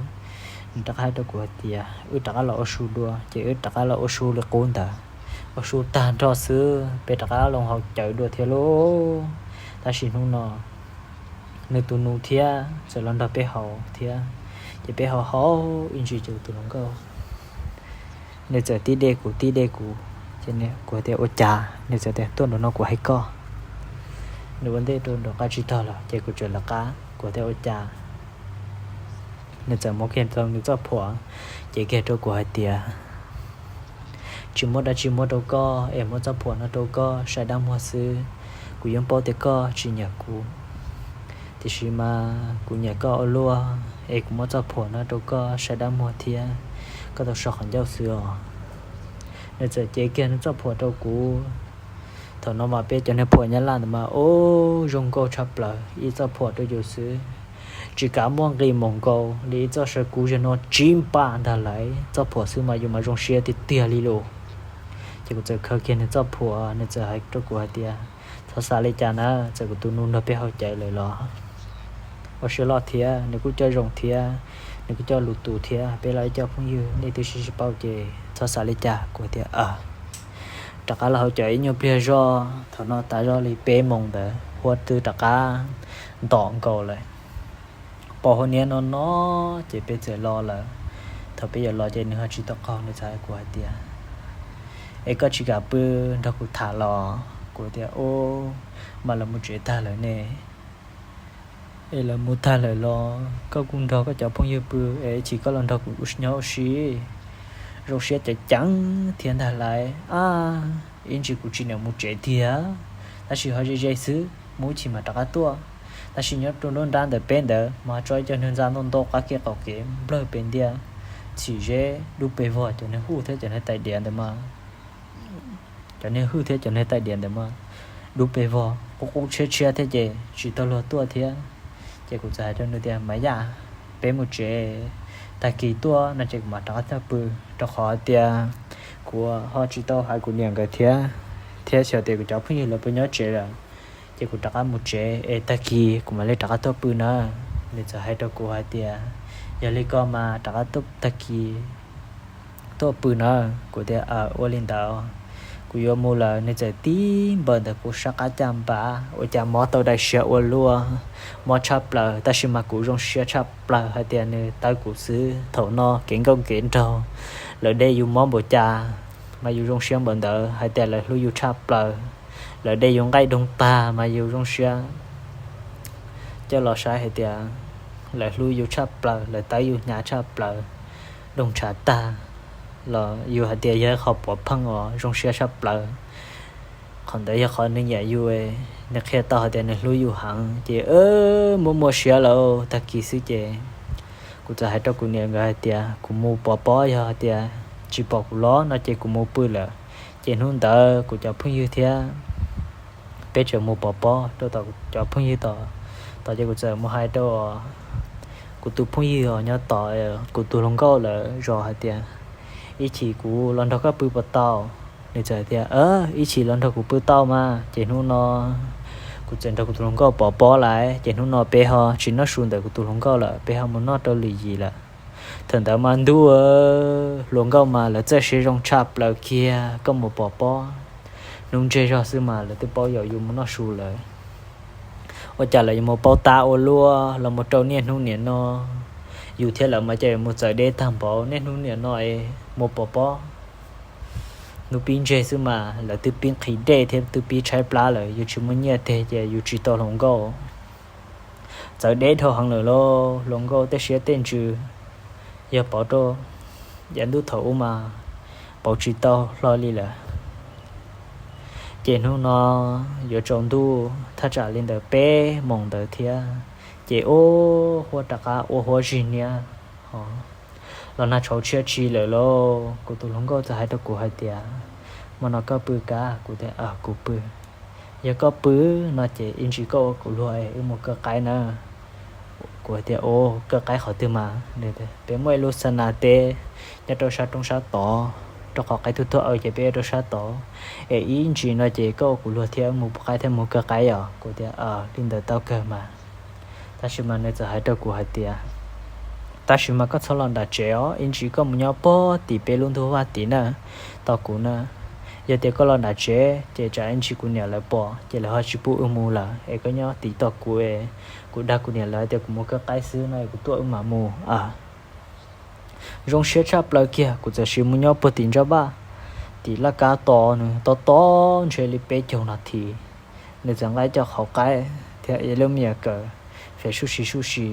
nws rov qab hais rau kuv hais tias wb rov qab los ua su dua, ces wb rov qab los ua su li qub ntawd. Ua su tag nrho xwb peb rov qab los haus cawv dua thiab lauj. Tab sis hnub no nws tus nus thiab txawm los nrog peb haus thiab, ces peb haus haus ib ntsis ces kuv tus hluas nkauj nws txawm tib de kuv tib de kuv, ces kuv tias ua cas, nws txawm tias tuaj nraum no kuv hais koj. Nws ua ntej rau nraum qab tsib taug lawm ces kuv txawm lawv qab, kuv tias ua cas. Nws txawm muab kiag rau nws txoj phuam, ces kiag rau kuv hais tias tsis muab dab tsi muab rau koj es muab txoj phuam no rau koj saib dab muag xwb. Kuv yeej paub tias koj tsis nyiam kuv, tiam sis mas kuv nyiam koj ua luaj es kuv muab txoj phuam no rau koj saib dab muag thiab, koj tau so qhov ncauj xwb os. Nws txawm cev kiag nws txoj phuam rau kuv. Thaum no mas peb cov niag phuam nyab laj ntawd mas ub zoo nkauj tshaj plaws, ib txoj phuam rau yus xwb tsis kav muaj nqis mus nkaus li ib txoj saw kuv zag no tsib npaj ntag lauj. Txoj phuam xwb mas yus mas zoo siab tiag tiag li lauj. Ces kuv txawm khaws kiag nws txoj phuam, nws txawm hais rau kuv hais tias thov xav li cas na, txawm kuv tus nus nrog peb haus cawv lawm los ua siab loj thiab, nws kuj coj zoo thiab, nws kuj coj lus tus thiab, peb los ib co phooj ywg nej twb sib sib paub ces thov xav li cas. Kuv tias rov qab los haus cawv ib nyuag pliag zog, thaum no tas zog li peb moos ntawd huab twb rov qab ntom nkaus lawm. Pos huab niab no no ces peb txawm los lawm. Thaum peb yuav los ces nws ho tsis tau qaug, nws txawm hais kuv hais tias es koj tsis kam pw nrog kuv tham los? Kuv tias ub, mas lawv mus tsev tag lawm ne. Es lawv mus tag lawm los koj kuj nrog koj cov phooj ywg pw es ib chim koj los nrog kuv nyob ua si. Zoo siab ceev ceev thiab ntag lauj. Ab, ib ntsis kuv tsis niam mus tsev tiag, tab sis ho ze ze xwb, mus ib chim mas rov qab tuaj. Tab sis nyob rau nruab nrab ntawm peb ntawd mas ho tso ib co niag ntxa ntau ntau qab kev qaum kev nplawg pes ntiag, txhim zeb dub pes vog, cov niag huj thiab cov niag tais diav ntawd mas cov niag hwj thiab cov niag tais diav ntawd mas dub pes vog qub qub tshiab tshiab thiab ces tsis tau luag tuaj thiab. Ces kuv txawm hais rau nws tias mas yaj, peb mus tsev, tag kis tuaj no ces kuv mam rov qab tuaj pw, rau qhov tias kuv ho tsis tau hais kuv niam nkawd thiab, thiab xyov tias kuv cov phooj ywg lawv puas nyob tsev lawm. Ces kuv rov qab mus tsev es tag kis kuv mam li rov qab tuaj pw na. Nws txawm hais rau kuv hais tias yog li ko mas rov qab tuaj tag kis tuaj pw na. Kuv tias aw, ua li ntawd. Kuv yuav mus lawm, nws txawm tib npaws ntawm kuv sab qab caj npab, ua cas mob tau daim siab ua luaj, mob tshaj plaws, tab sis mas kuv zoo siab tshaj plaws hais tias nws tawb kuv xwb. Thaum no kev nkauj kev nraug, lawv de yus mob npaum cas mas yus zoo siab npaum ntawd, hais tias lawv hlub yus tshaj plaws. Lawv de yus nqaij doog tag mas yus zoo siab. Coj los saib hais tias lawv hlub yus tshaj plaws, lawv tawb yus hnyav tshaj plaws, doog ntshav tag los yus hais tias yog ib qho pov pheej uas zoo siab tshaj plaws. Qhov ntawd yog qhov nws nyiam yus, nws qhia tau hais tias nws hlub yus heev, ces muaj muaj siab lawm. Tag kis xwb ces kuv txawm hais rau kuv niam nkawd hais tias kuv mus pov pob, yog hais tias tsis pom kuv los no ces kuv mus pw lawm. Ces hnub ntawd kuv cov phooj ywg thiab peb tseem mus pov pob rau tom cov phooj ywg tom, tom ces kuv txawm mus hais rau kuv tus phooj ywg os nyob tom kuv tus hluas nkauj lawm zos hais tias ib chim kuv los nrog koj pw puas tau? Nws txawm tias ib chim los nrog kuv pw tau mas. Ces hnub no kuv txawm nrog kuv tus hluas nkauj pov pob lawm, ces hnub no peb ho tsis noj su ntawm kuv tus hluas nkauj lawm, peb ho mus noj rau lwm yim lawm. Thaum ntawd mas ntuj, hluas nkauj mas lawv txawj siab zoo tshaj plaws kiag, koj mus pov pob hnub ntseg zog xwb mas lawv twb paub yaum yus mus noj su lawm. Ua cas lawv yuav mus paub tab ua luaj los mus rau niaj hnub niam no. Yus thiab lawv mas ces mus txawv deb tag npaum, niaj hnub niam no es mus pov pob hnub pib ntseg xwb mas lawv twb pib nqhis dej thiab twb pib tshaib plab lawm, yus tsis muaj nyiaj teg ces yus tsis tau hluas nkauj. Txawv deb dhau heev lawm lauj, hluas nkauj tej siab tej ntsws yog pauv rau yav ntuj thaum ub mas pauv tsis tau hlo li lawm. Ces hnub no yuav tsaus ntuj thaj tsam li ntawd peb moos ntawd thiab, ces ua huab rov qab ua huab zig niab ho los nag tshauv tshiab tsi lawm lauj. Kuv tus hluas nkauj txawm hais rau kuv hais tias, Hmo no koj pw kab? Kuv tias, Kuv pw. Yog koj pw no ces ib ntsis koj ua kuv luag es wb mus kaw qaib na. Kuv hais tias, Ua kaw qaib qhov twg mas? Peb muaj ib lub xa nas teb nyob rau sab roob sab tod, rau qhov qaib tuag tuag ces peb ua rau sab tod, es ib ntsis no ces koj ua kuv luag thiab mus pub qaib thiab mus kaw qaib os. Kuv tias, Li ntawd tau kawg mas. Tab sis mas nws txawm hais rau kuv hais tias, Tab sis mas koj txhob los nram tsev os, ib ntsis koj mus nyob puag tim peb lub ntug vaj tid na, tos kuv na. Yog tias koj los nram tsev ces tsam ib ntsis kuv niam lawv pom ces lawv ho tsis pub wb mus lawm, es koj nyob tid tos kuv es kuv dag kuv niam lawv tias kuv mus kaw qaib xwb no es kuv tuaj wb mam mus. Zoo siab tshaj plaws kiag, kuv txawm sim mus nyob puag tim ntsab vaj, tim laj kab tod, nws tob tob ntshe li peb caug nas this. Nws txawm nqa cov qhov qaib thiab ib lub me nyuam kawm, fem suj si suj si.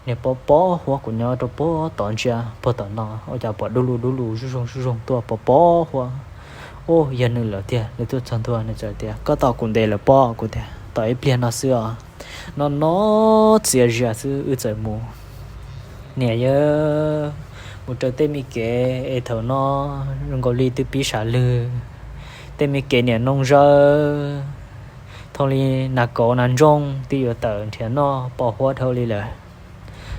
Niag pob pob huab, kuv nyob rau puag tod ntsia puag tom no ua cas pom dub lug dub lug zuj zoog zuj zoog tuaj pob pob huab. Ub, yog nws lawm tiag. Nws tuaj txog ntua nws txawm tias, Koj tos kuv ntev lawm pob? Kuv tias, Tos ib pliag no xwb os. No no txias zias xwb wb txawm mus. Niam yawg, mus raws tej me kev es thaum no zoo nkaus li twb pib sam lwg, tej me kev niam noog zawg, thooj li nas kauv nas ntsooj twb yuav tawm nrhiav noj pos huab dhau li lawm.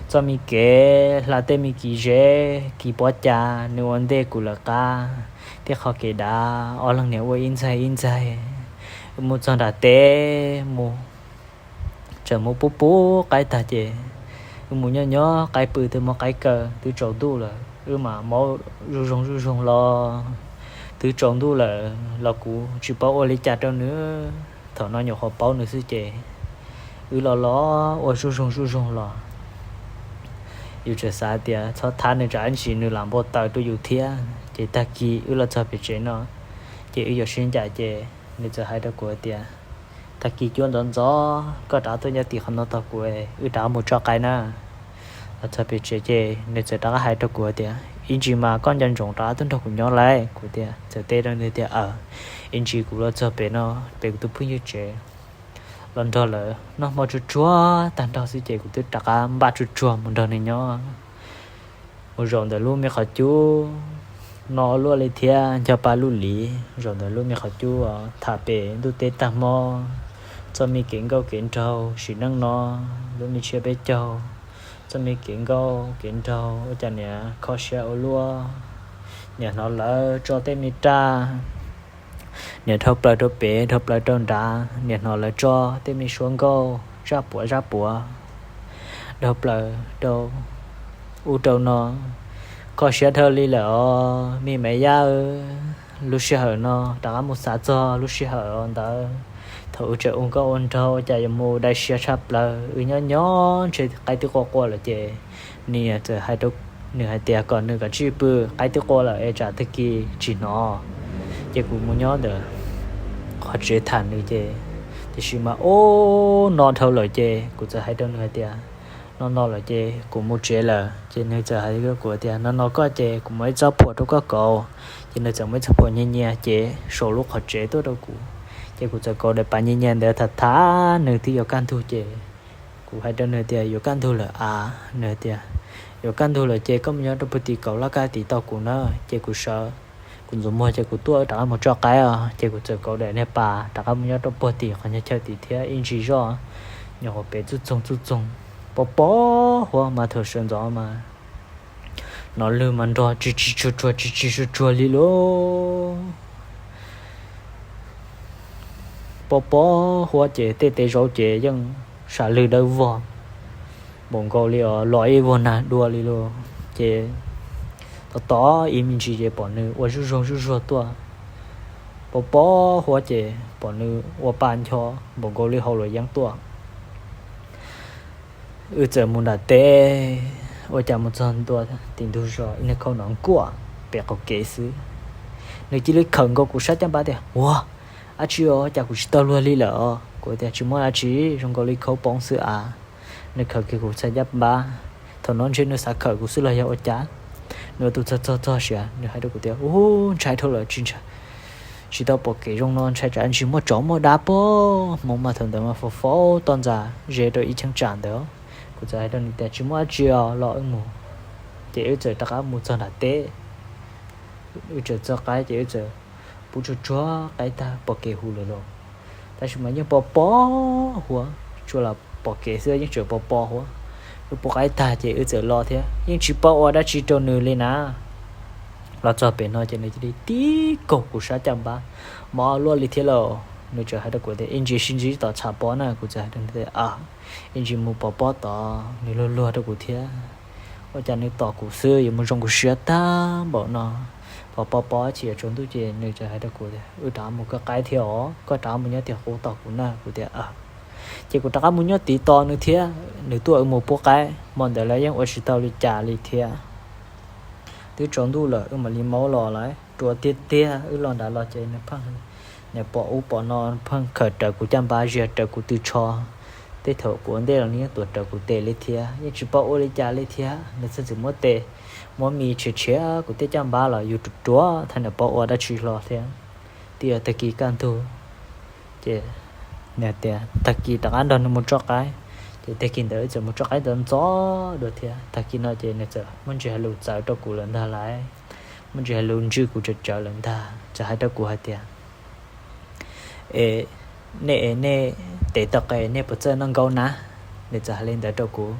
Txoj me kev hla tej me kis zeb kis pob cas nws ua ntej kuv lawm qab, tej qhov kev dav ob leeg niam ua ib ntxaig ib ntxaig. Mus txog nram teb mus, txawm mus pub pub qaib tag ces wb mus nyob nyob qaib pw twb muab qaib kaw twb tsaus ntuj lawm, wb mam maub zuj zoog zuj zoog los twb tsaus ntuj lawm los kuv tsis paub ua li cas rau nws. Thaum no nyuam qhuav paub nws xwb ces wb los los ua zuj zoog zuj zoog los. Yus tseem xav tias txhob thab nws tsam ib ntsis nws lam npau taws rau yus thiab. Ces tag kis wb los txog pem tsev no, ces wb yuav sib ncaim ces nws txawm hais rau kuv tias, Tag kis cuab ntxov ntxov koj rov tuaj nyob tim qhov no tos kuv, wb rov mus tso qaib na. Los txog pem tsev ces nws txawm rov qab hais rau kuv tias, Ib ntsis mas koj nco ntsoov rov tuaj nrog kuv nyob lauj. Kuv tias, txawm teb rau nws tias, Aws, ib ntsis kuv los txog pem no, pem kuv tus phooj ywg tsev los nrog lawv noj hmo tsuag tsuag tag nrho xwb ces kuv twb rov qab npaj tsuag tsuag mus nrog nws nyob. Mus zaum ntawm lub me qhov cub, no luaj li thiab ncho pa lub liv, zaum ntawm lub me qhov cub tham pem ntuj teb tag hmo, txoj me kev nkauj kev nraug sim neej no, lub me tshiab peb caug, txoj me kev nkauj kev nraug ua cas niam kho siab ua luaj, niam hnov lawv tso tej me raj, niam dhau plaws rau pem dhau plaws rau nrad, niam hnov lawv tso tej me suab nkauj zaj puav zaj puav dhau plaws rau ub rau no. Kho siab dhau li lawm os me Maiv Yaj. Lub sij hawm no rov qab mus xav txog lub sij hawm ntawd, thaum wb tseem ua nkauj ua nraug ua cas yuav mus dai siab tshaj plaws. Wb nyob nyob ntshe qaib twb qua qua lawm ces niam txawm hais rau nws hais tias kom nws kav tsij pw, qaib twb qua lawm es tsam tag kis tsis hnov. Ces kuv mus nyob ntawm qhov tsev tham nws ces, tiam sis mas ub, no dhau lawm ces kuv txawm hais rau nws hais tias, No no lawm ces kuv mus tsev lawm. Ces nws txawm hais rau kuv tias, No no koj ces kuv muab ib txoj phuam rau koj kauv. Ces nws txawm muab ib txoj phuam nyias nyias ces saum lub qhov tsev tuaj rau kuv. Ces kuv txawm kauv daim pam nyias nyias ntawd tham tham nws twb yuav kaj ntug ces kuv hais rau nws tias, Yuav kaj ntug lawm av. Nws tias, Yuav kaj ntug lawm ces koj mus nyob rau puag tim kaum laj kab tid tos kuv na. Ces kuv sawv, kuv ntxuav muag ces kuv tuaj rov qab mus tso qaib os. Ces kuv txawm kauv daim niag pas rov qab mus nyob rau puag tim qhov chaw tid thiab ib ntsis zoj, nyuam qhuav pem txuj txoog txuj txoog, pob pob huab mas thaum sawv ntxov mas hnov lwg mas nrog tsis tsis tsuag tsuag tsis tsis tsuag tsuag li lauj. Pob pob huab ces tej teb zaub ces yeej sam lwg dawb vog npaum nkaus li os, los ib vuag nag dua li lauj. Ces tos tos ib me ntsis ces pom nws ua zuj zoog zuj zuag tuaj. Pob pob huab ces pom nws ua pa ncho npaum nkaus li hauv luam yeeb tuaj. Wb txawm mus nram teb, ua cas mus txog ntua tim ntug zos ib niag khau no nkuaj pem qaum kev xwb. Nws cia li khawm nkaus kuv sab caj npab tias, Ua, dab tsi os, cas kuv tsis tau luag li lawm os? Kuv tias, Tsis muaj dab tsi, zoo nkaus li khaub poob xwb av. Nws khawm kiag kuv sab caj npab, thaum no ntshe nws xav khawm kuv xwb los yog ua cas, nws ua tus txog txog txog siav, nws hais rau kuv tias, Ub, ntshai dhau lawm, tsis ntshai, tsis tau pom kev zoo no, ntshai tsam ntsis muaj tsov muaj dab pob. Hmoov mas thaum ntawd mas faus faus toj ntxas ze rau ib cheeb tsam ntawd. Kuv txawm hais rau nws tias tsis muaj dab tsi os, los wb mus. Ces wb txawm rov qab mus txog nram teb. Wb txawm txog qaib ces wb txawm pub tsuag tsuag qaib tag pom kev huv lawm lauj. Tab sis mas yeej pos pos huav, tsuas los pom kev xwb yeej tseem pos pos huav. Wb pub qaib tag ces wb txawm los thiab yeej tsis paub ua dab tsi rau nws li na. Los txog pem no ces nws cia li tib kaug kuv sab caj npab, mob luaj li thiab lauj. Nws txawm hais rau kuv tias ib ntsis sib ntsib tom txham pob na. Kuv txawm hais rau nws tias ib ntsis mus pov pob tod, nws luag luag rau kuv thiab. Ua cas nws tos kuv xwb yuav mus zoo kuv siab tag npaum no. Pov pob pob chim yuav tsaus ntuj ces nws txawm hais rau kuv tias wb rov mus koj qaib thiab os, koj rov mus nyob tiag qub tos kuv na. Kuv tias ces kuv rov qab mus nyob tid tos nws thiab, nws tuaj wb mus pub qaib. Hmo ntawd lawv yeej ua tsis tau li cas li thiab. Twb tsaus ntuj lawm wb mam li maub los lawm. Ruam tiag tiag, wb los nrad los ces nws pheej, nws pom ub pom no, pheej khaws rawv kuv caj npab, ziag rawv kuv tw tsho. Tej thaum kuv ua ntej los nws yeej tuav rawv kuv tes li thiab, yeej tsis paub ua li cas li thiab. Nws txawm txawm muab tes, muab mis tshiav tshiav kuv tej caj npab los yus ruam ruam thiab, nws paub ua dab tsi hlo thiab. Twb yog tag kis kaj ntug, ces nws tias tag kis rov qab nrog nws mus tso qaib. Ces tag kis ntawd wb txawm mus tso qaib ntxov ntxov dua thiab. Tag kis no ces nws txawm muaj ntsis hais lus txawv rau kuv lawm ntag lauj, muaj ntsis hais lus ntswj kuv tsawv tsawv lawm ntag. Txawm hais rau kuv hais tias es nej es nej tes tau qe nej puas txawj noj nkaub na? Nws txawm hais li ntawd rau kuv.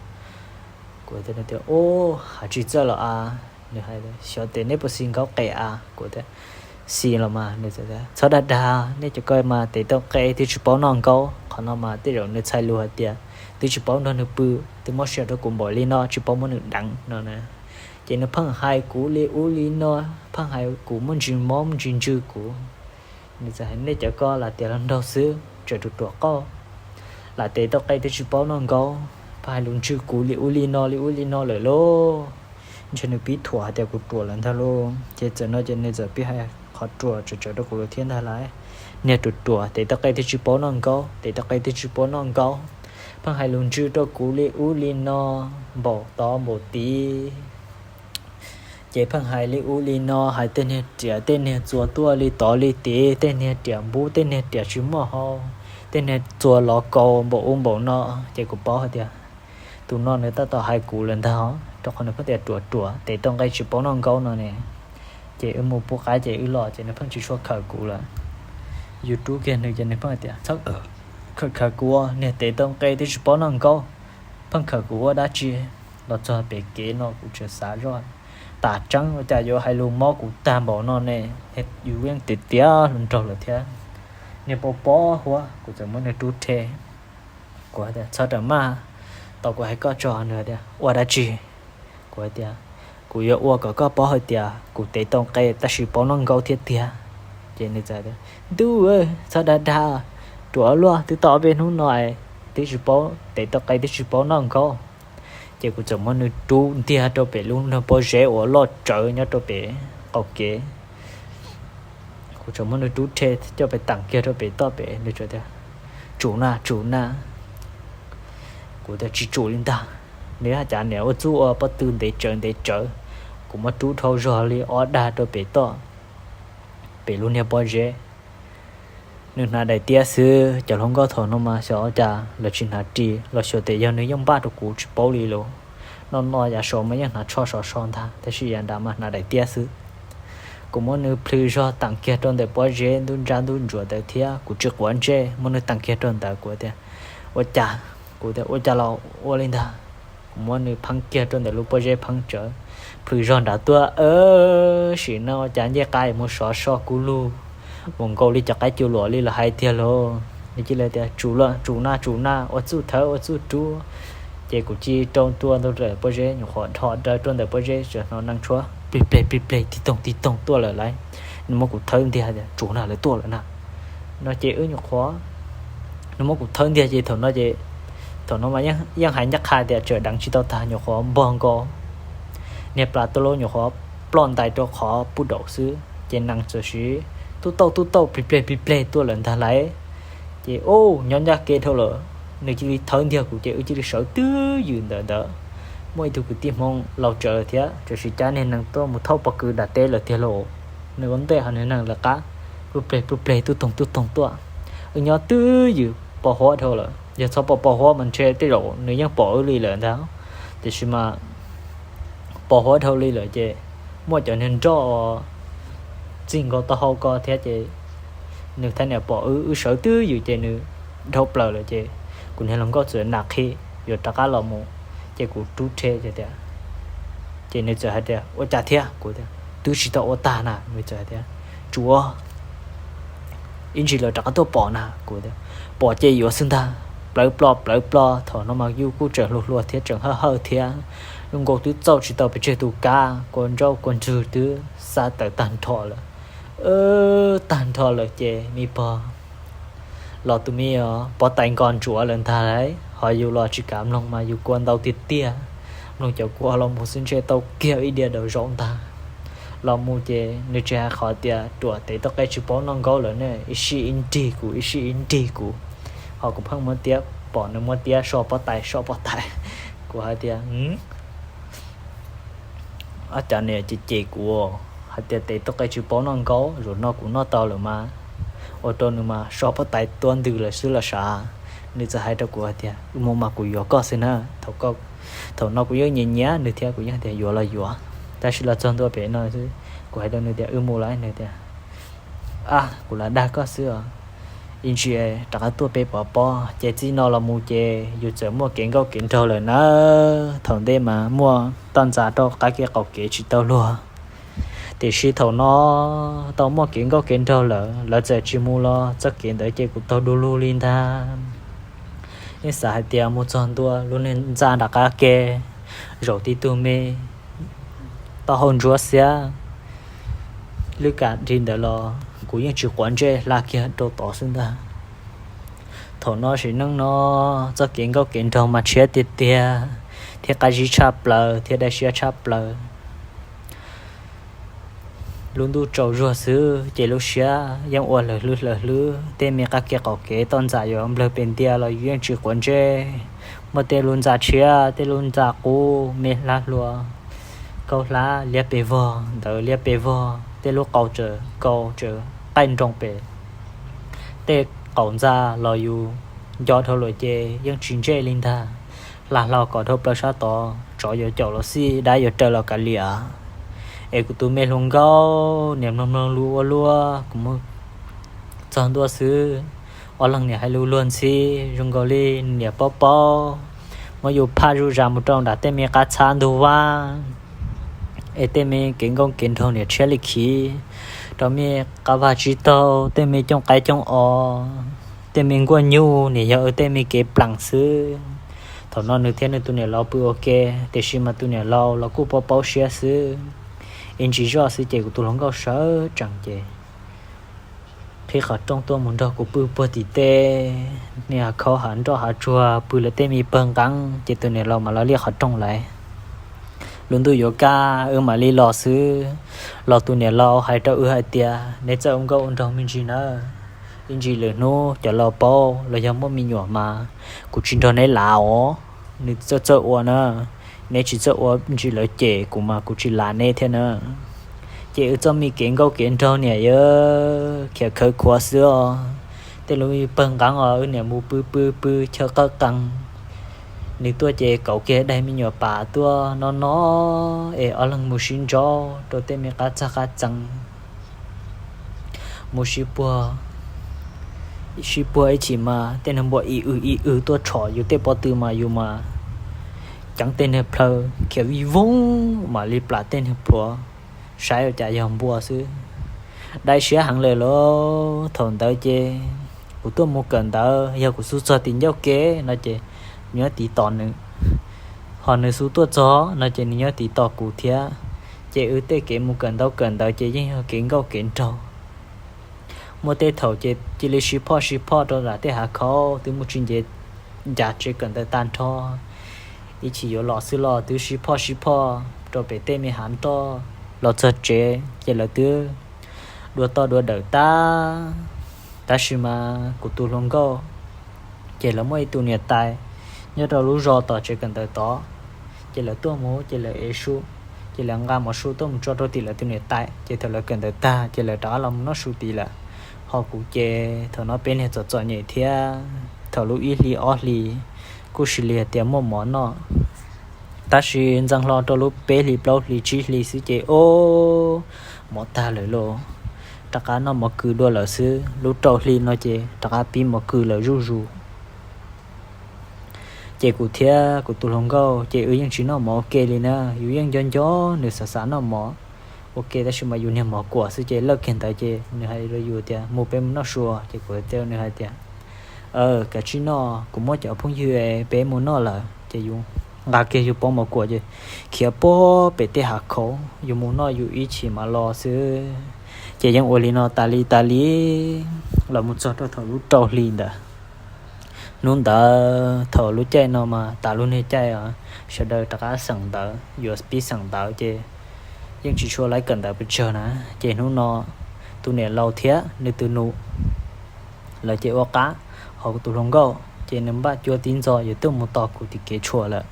Kuv tias ub, hais tsis txawj los as. Nws hais xyov tias nej puas xis nkaub qe as. Kuv tias xis los mas. Nws txawm tias txhob dag dag, nej cov ko mas tes tau qe twb tsis paub noj nkaub. Qhov no mas tej zaum nws txhais lus hais tias twb tsis paub nrog nws pw, twb muab sia rau kuv npaum li no tsis paub muab nws deev no na. Ces nws pheej hais kuv li ub li no, pheej hais kuv muaj ntsis mob muaj ntsis ntswj kuv. Nws txawm hais nej cov ko lam tias los nraug xwb tseem ruam ruam qauj, lam tes tau qe twb tsis paub noj nkaub, pheej hais lus ntswj kuv li ub li no li ub li no lawm lauj. Ntshe nws pib thuam hais tias kuv ruam lawm ntag lauj. Ces txawm no ces nws txawm pib hais qhov ruam tsawv tsawv rau kuv lawm thiab ntag lauj. Niag ruam ruam, tes tau qe twb tsis paub noj nkaub, tes tau qe twb tsis paub noj nkaub, pheej hais lus ntswj rau kuv li ub li no, npaum tod npaum tid. Ces pheej hais li ub li no, hais tej niag riam tej niag txuas tuaj li tod li tid, tej niag riam npub tej niag riam tsis muaj hau, tej niag txuas lov kaus npaum ub npaum no. Ces kuv paub hais tias tus no nws tab tom hais kuv lawm ntag, rau qhov nws pheej tias ruam ruam, tes tau qe tsis paub noj nkaub no ne. Ces wb mus pub qaib ces wb los ces nws pheej tsis tshua khawm kuv lawm. Yus rub kiag nws ces nws pheej hais tias txhob khawm kuv, niag tes tau qe twb tsis paub noj nkaub, pheej khawm kuv ua dab tsi? Los txog pem kev no kuv tseem xav zoj, tas tseeb ua cas yuav hais lus mob kuv tag npaum no ne. Yus yeej tiav tiav hluas nraug lawm thiab. Niag pos pos huab, kuv txawm muab nws rub rhe. Kuv hais tias txhob rawm maj, tau kuv hais koj tso. Nws hais tias ua dab tsi? Kuv hais tias kuv yuav ua kom koj paub hais tias kuv tes tau qe tab sis paub noj nkaub thiab tiag. Ces nws txawm tias ntuj, txhob dag dag, ruam luaj, twb tau ob peb hnub no twb tsis paub, tes tau qe twb tsis paub noj nkaub. Ces kuv txawm muab nws rub ntiag rau pem lub niag pob zeb uas loj tsawv nyob rau pem qaum kev. Kuv txawm muab nws rub rhe coj pem teem kiag rau pem toj pem, nws txawm tias tsum na, tsum na. Kuv tias tsis tsum li ntag, nws haj cas niam ua txuj ua pob tw ntev tsawv ntev tsawv. Kuv muab rub dhau zog li ob dag rau pem toj, pem lub niag pob zeb. Nws hnav daim tiab xwb, cov hluas nkauj thaum no mas xyov ua cas lawv tsis hnav ris los xyov tias yog nws yeej npaj rau kuv tsis paub li lauj. Noj noj yav saud mas yeej hnav tsho sov so ntag, tab sis yav nrad mas hnav daim tiab xwb. Kuv muab nws plhws zog teem kiag rau ntawm pob zeb ntub ntsab ntub ntsuav ntawd thiab kuv tsis quav ntsej, muab nws teem kiag rau ntawd. Kuv tias ua cas? Kuv tias ua cas los ua li ntag. Kuv muab nws pheeb kiag rau ntawm lub pob zeb pheeb tsawv, plhws zog nrad tuaj, sim neej ua cas ncej qab mus sov so kub lug, mus nkaus li cov qaib cua luam li lawv hais tiag lauj. Nws cia li tias tsum lawm, tsum na, tsum na, ua txuj thawb ua txuj rub. Ces kuv cia li rau ntua ntawm pob zeb, nyuam qhuav dhos daws rau ntawm pob zeb txawm hnov nees tshuab plig pleg plig pleg tig toog tig toog tuaj lawm lauj. Nws muab kuv thawb ntiag tias tsum na, lawv tuaj lawm na. No ces wb nyuam qhuav, nws muab kuv thawb ntiag ces thaum no ces, thaum no mas yeej hais ncaj qha tias tseem deev tsis tau tag, nyuam qhuav npog nkaus niag plas tuaj lauj, nyuam qhuav ploj ntais rau qhov puj daum xwb ces nees txawm siv tub tauj tub tauj plig pleg plig pleg tuaj lawm ntag lauj. Ces ub, nyob ncaj kev dhau lawm, nws cia li thawb ntiag kuv ces wb cia li sawv twb ywm ntawm ntawd. Muaj ib tug kwv tij Hmoob laus tsawv lawm thiab, txawm siv cab niag nees tuaj mus thaub pob kws nram teb lawm tiag lauj. Nws ua ntej ho nws nees lawv qab, pub pleg pub pleg tub toog tub toog tuaj. Wb nyob twj ywm pos huab dhau lawm, yog txhob pom pos huab mas ntshe tej zaum nws yeej pom wb li lawm ntag. Tiam sis mas pos huab dhau li lawm ces muaj cov niag nroj txij nkaus taub hau ko thiab ces nws thiaj niam pom wb, wb sawv twj ywm ces nws dhau plaws lawm ces kuv niag hluas nkauj txawm nam qhi yuav rov qab los mus, ces kuv rub rhe tias, ces nws txawm hais tias ua cas thiab? Kuv tias twb tsis tau ua tag na. Nws txawm hais tias tsuav ib ntsis lawv rov qab tuaj pom na. Kuv tias pom ces yuav xwb ntag. Plawv plo plawv plo, thaum no mas yus kuj tseem hluas hluas thiab tseem hawj hawj thiab, zoo nkaus twb txauj tsis tau pes tsawg tus kab, kua ntsauj kua ntswg twb xa tawm tag nrho lawm. Tag nrho lawm ces me pog los tus me pov tais nkos ntsuav lawm ntag lauj, ho yus los tsis kav mloog mas yus kua ntau tiag tiag. Mloog cov kua los mus xwb ntshe tau kiag ib diav daus zaum ntag. Los mus ces nws tsis hais qhov tias ruam tes tuaj qe tsis paub noj nkaub lawm ne, ib sij ib nrig kuv ib sij ib nrig kuv, ho kuv pheej muab tiab, pom nws muab tiab so pov tais so pov tais. Kuv hais tias ob cov niam ces cem kuv hais tias tes tuaj qe tsis paub noj nkaub, zaum no kuv noj tau lawm mas ua rau nws mas so pov tais tuab ntws lawm xwb los sav. Nws txawm hais rau kuv hais tias wb mus mas kuv yuav koj xwb na. Thaum no kuv yeej nyiam nyiam nws thiab kuv yeej tias yuav los yuav. Tab sis los txog ntua pem no xwb kuv hais rau nws tias wb mus lawm, nws tias ab kuv lam dag koj xwb os, ib ntsis rov qab tuaj peb pov pob. Ces txij no los mus ces yus txawm muaj kev nkauj kev nraug lawm na. Thaum ntej mas muaj toj ntxas rau qab kev qaum kev tsis tau luag, tiam sis thaum no tau muaj kev nkauj kev nraug lawm, lawv txawm tsis mus los txoj kev ntawd ces kuv taug du lug li ntag. Yeej xav hais tias mus txog ntua lub niag ntxa nram qab ke, zaum tib tug me taub hau ntsuab xiab, lwb kam li ntawd los kuv yeej tsis quav ntsej hla kiag rau tod xwb ntag. Thaum no sim neej no txoj kev nkauj kev nraug mas tshiab tiag tiag, thiab qab zib tshaj plaws thiab dai siab tshaj plaws. Lub ntuj tsaus zuag xwb ces lub siab yeej ua hlawv hlwb hlawv hlwb, tej me qab kev qaum kev toj ntxas yuav nplawg pes ntia los yus yeej tsis quav ntsej. Muaj tej lub ntxa tshiab, tej lub ntxa qub, me hlab hlua, kaub hlab liab pes vog, ntawd liab pes vog, tej lub qau tsaws, kaus tsaws qaij nroos pem. Tej qaum ntxa los yus nco dhau lawm ces yeej tsis ntsej li ntag. Hla hlo kom dhau plaws sab tod, tsov yuav caum los xij, dab yuav raws los kav liam. Es kuv tus me hluas nkauj niam mloog mloog lus ua luaj, kuv mus txog ntua xwb, ob leeg niam hais lus luag ntxhi, zoo nkaus li niam paub paub, muab yus phaj zuj zas mus rau nram tej me qab txhab ntug vaj, es tej me kev nkauj kev nraug niam tshiab li khiv, rau me qab vaj tsib taug, tej me cooj qaib cooj os, tej me nkuaj nyuj niam yog tej me kev plees xwb. Thaum no nws thiab nws tus niam laus pw ua ke, tiam sis mas tus niam laus los kuj paub paub siab xwb. Ib ntsis zoj xwb ces kuv tus hluas nkauj sawv tsees ces qhib qhov rooj tuaj mus nrog kuv pw puag tim tej niag hav khaub hav nroj hav tsuag pw lawv tej me pawg nqeeb, ces tus niam laus mam los liaj qhov rooj lawm. Lub ntuj yuav kaj wb mam li los xwb, los tus niam laus hais rau wb hais tias neb txawj ua nkauj ua nraug me ntsis nawb. Ib ntsis lwm hnub cov laus paub los yog muaj me nyuam mas kuv tsis nrog neb lav os. Nws txawj txawj ua na, neb tsis txawj ua ntsis lawv cem kuv mas kuv tsis lav neb thiab na. Ces wb txoj me kev nkauj kev nraug niam yog khiav khawv khuav xwb os. Tej lub pawg nqeeb os wb niam mus pw pw pw chaw qawj qees. Nws tuaj ces kauv kiag daim me nyuam pas tuaj no no, es ob leeg mus sib ntsaub rau tej me qab txag qab txee. Mus sib puag, sib puag ib chim mas tej niag npua ib w ib w tuaj tshom yus tej pob tw mas yus mas ceev tej niag plhaw khiav vij voog mam li plam tej niag plhuav, saib ua cas yog npua xwb. Dai siab heev lawm lauj. Thaum ntawd ces kuv tuaj mus kawm ntawv, yog kuv xub txog tim ncauj kev no ces nws nyob tiv tos nws, ho nws xub tuaj txog no ces nws nyob tiv tos kuv thiab. Ces wb tej kev mus kawm ntaub kawm ntawv ces yeej yog kev nkauj kev nraug. Muaj tej thaum ces cia li sib phoj sib phoj rau nram tej hav khaub twb mus tsis nce, ncav tsev kawm ntawv tag nrho. Ib chim yuav los xwb los twb sib phoj sib phoj rau pem tej me hav nroj, los txog tsev ces lawv twb dua toj dua dawm tag. Tab sis mas kuv tus hluas nkauj ces lawv muaj ib tug niam tais nyob rau lub zos tom tsev kawm ntawv tod, ces lawv tuaj mus ces lawv ev su, ces lawv nqa mov su tuaj mus tso rau tim lawv tus niam tais, ces thaum lawv kawm ntawv tag ces lawv rov qab los mus noj su tid lawm. Ho kuv ces thaum no peb niag txom txom nyem thiab, thaum lub ib hlis ob hlis kuj sis li tias muaj mov noj, tab sis ntxeev hlo rau lub peb hlis plaub hlis tsib hlis xwb ces ob, mov tag lawm lauj, rov qab noj mov kws dua lawm xwb. Lub rau hli no ces rov qab pib mov kws lawm zuj zus. Ces kuv thiab kuv tus hluas nkauj ces wb yeej tsis noj mov ua ke li na, yus yeej nco nco nws xav xav noj mov ua ke, tab sis mas yus niag mov kuam xwb ces lawj kiag ntawd ces nws hais rau yus tias mus peb mus noj su, ces kuv teb nws hais tias, kav tsij noj, kuv muab cov phooj ywg peb mus noj lawm. Ces yus nqa kiag yus pob mov kuam ces khiav puag pem tej hav khauv, yus mus noj yus ib chim mam los xwb. Ces yeej ua li no tas li tas li los mus txog rau thaum lub rau hli ntawd. Hnub ntawd thaum lub caij no mas tas lub niag caij os, sawv daws rov qab xeem ntawv, yuav pib xeem ntawv ces yeej tsis tshua laib kawm ntawv pes tsawg na. Ces hnub no tus niam laus thiab nws tus nus lawv ces ua qab, ho kuv tus hluas nkauj ces nws npaj cuab tib ntxo yuav tuaj mus tos kuv tim kev tshuam lawm.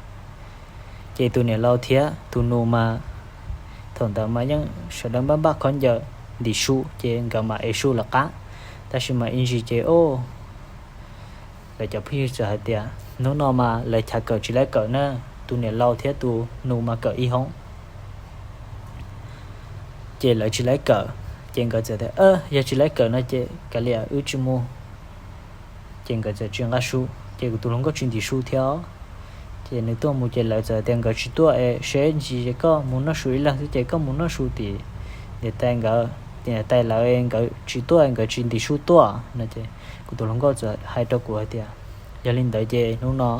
Ces tus niam laus thiab tus nus mas thaum ntawd mas yeej sawv daws npaj npaj khaub ncaws ntim su ces nkawd mam ev su lawv qab. Tab sis mas ib ntsis ces ob, lawv cov phooj ywg txawm hais tias hnub no mas lawv chav kawm tsis laib kawm na, tus niam laus thiab tus nus mas kawm ib hoob. Ces lawv tsis laib kawm, ces nkawd txawm tias yog tsis laib kawm no ces kav liam wb tsis mus. Ces nkawd txawm tsis nqa su, ces kuv tus hluas nkauj tsis ntim su thiab. Ces nws tuaj mus ces lawv txawm tias nkawd tsis tuaj es seb ntsis es koj mus noj su ib leeg xwb ces koj mus noj su tim niam tais nkawd, tim niam tais lawv, nkawd tsis tuaj, nkawd tsis ntim su tuaj no. Ces kuv tus hluas nkauj txawm hais rau kuv hais tias yog li ntawd ces hnub no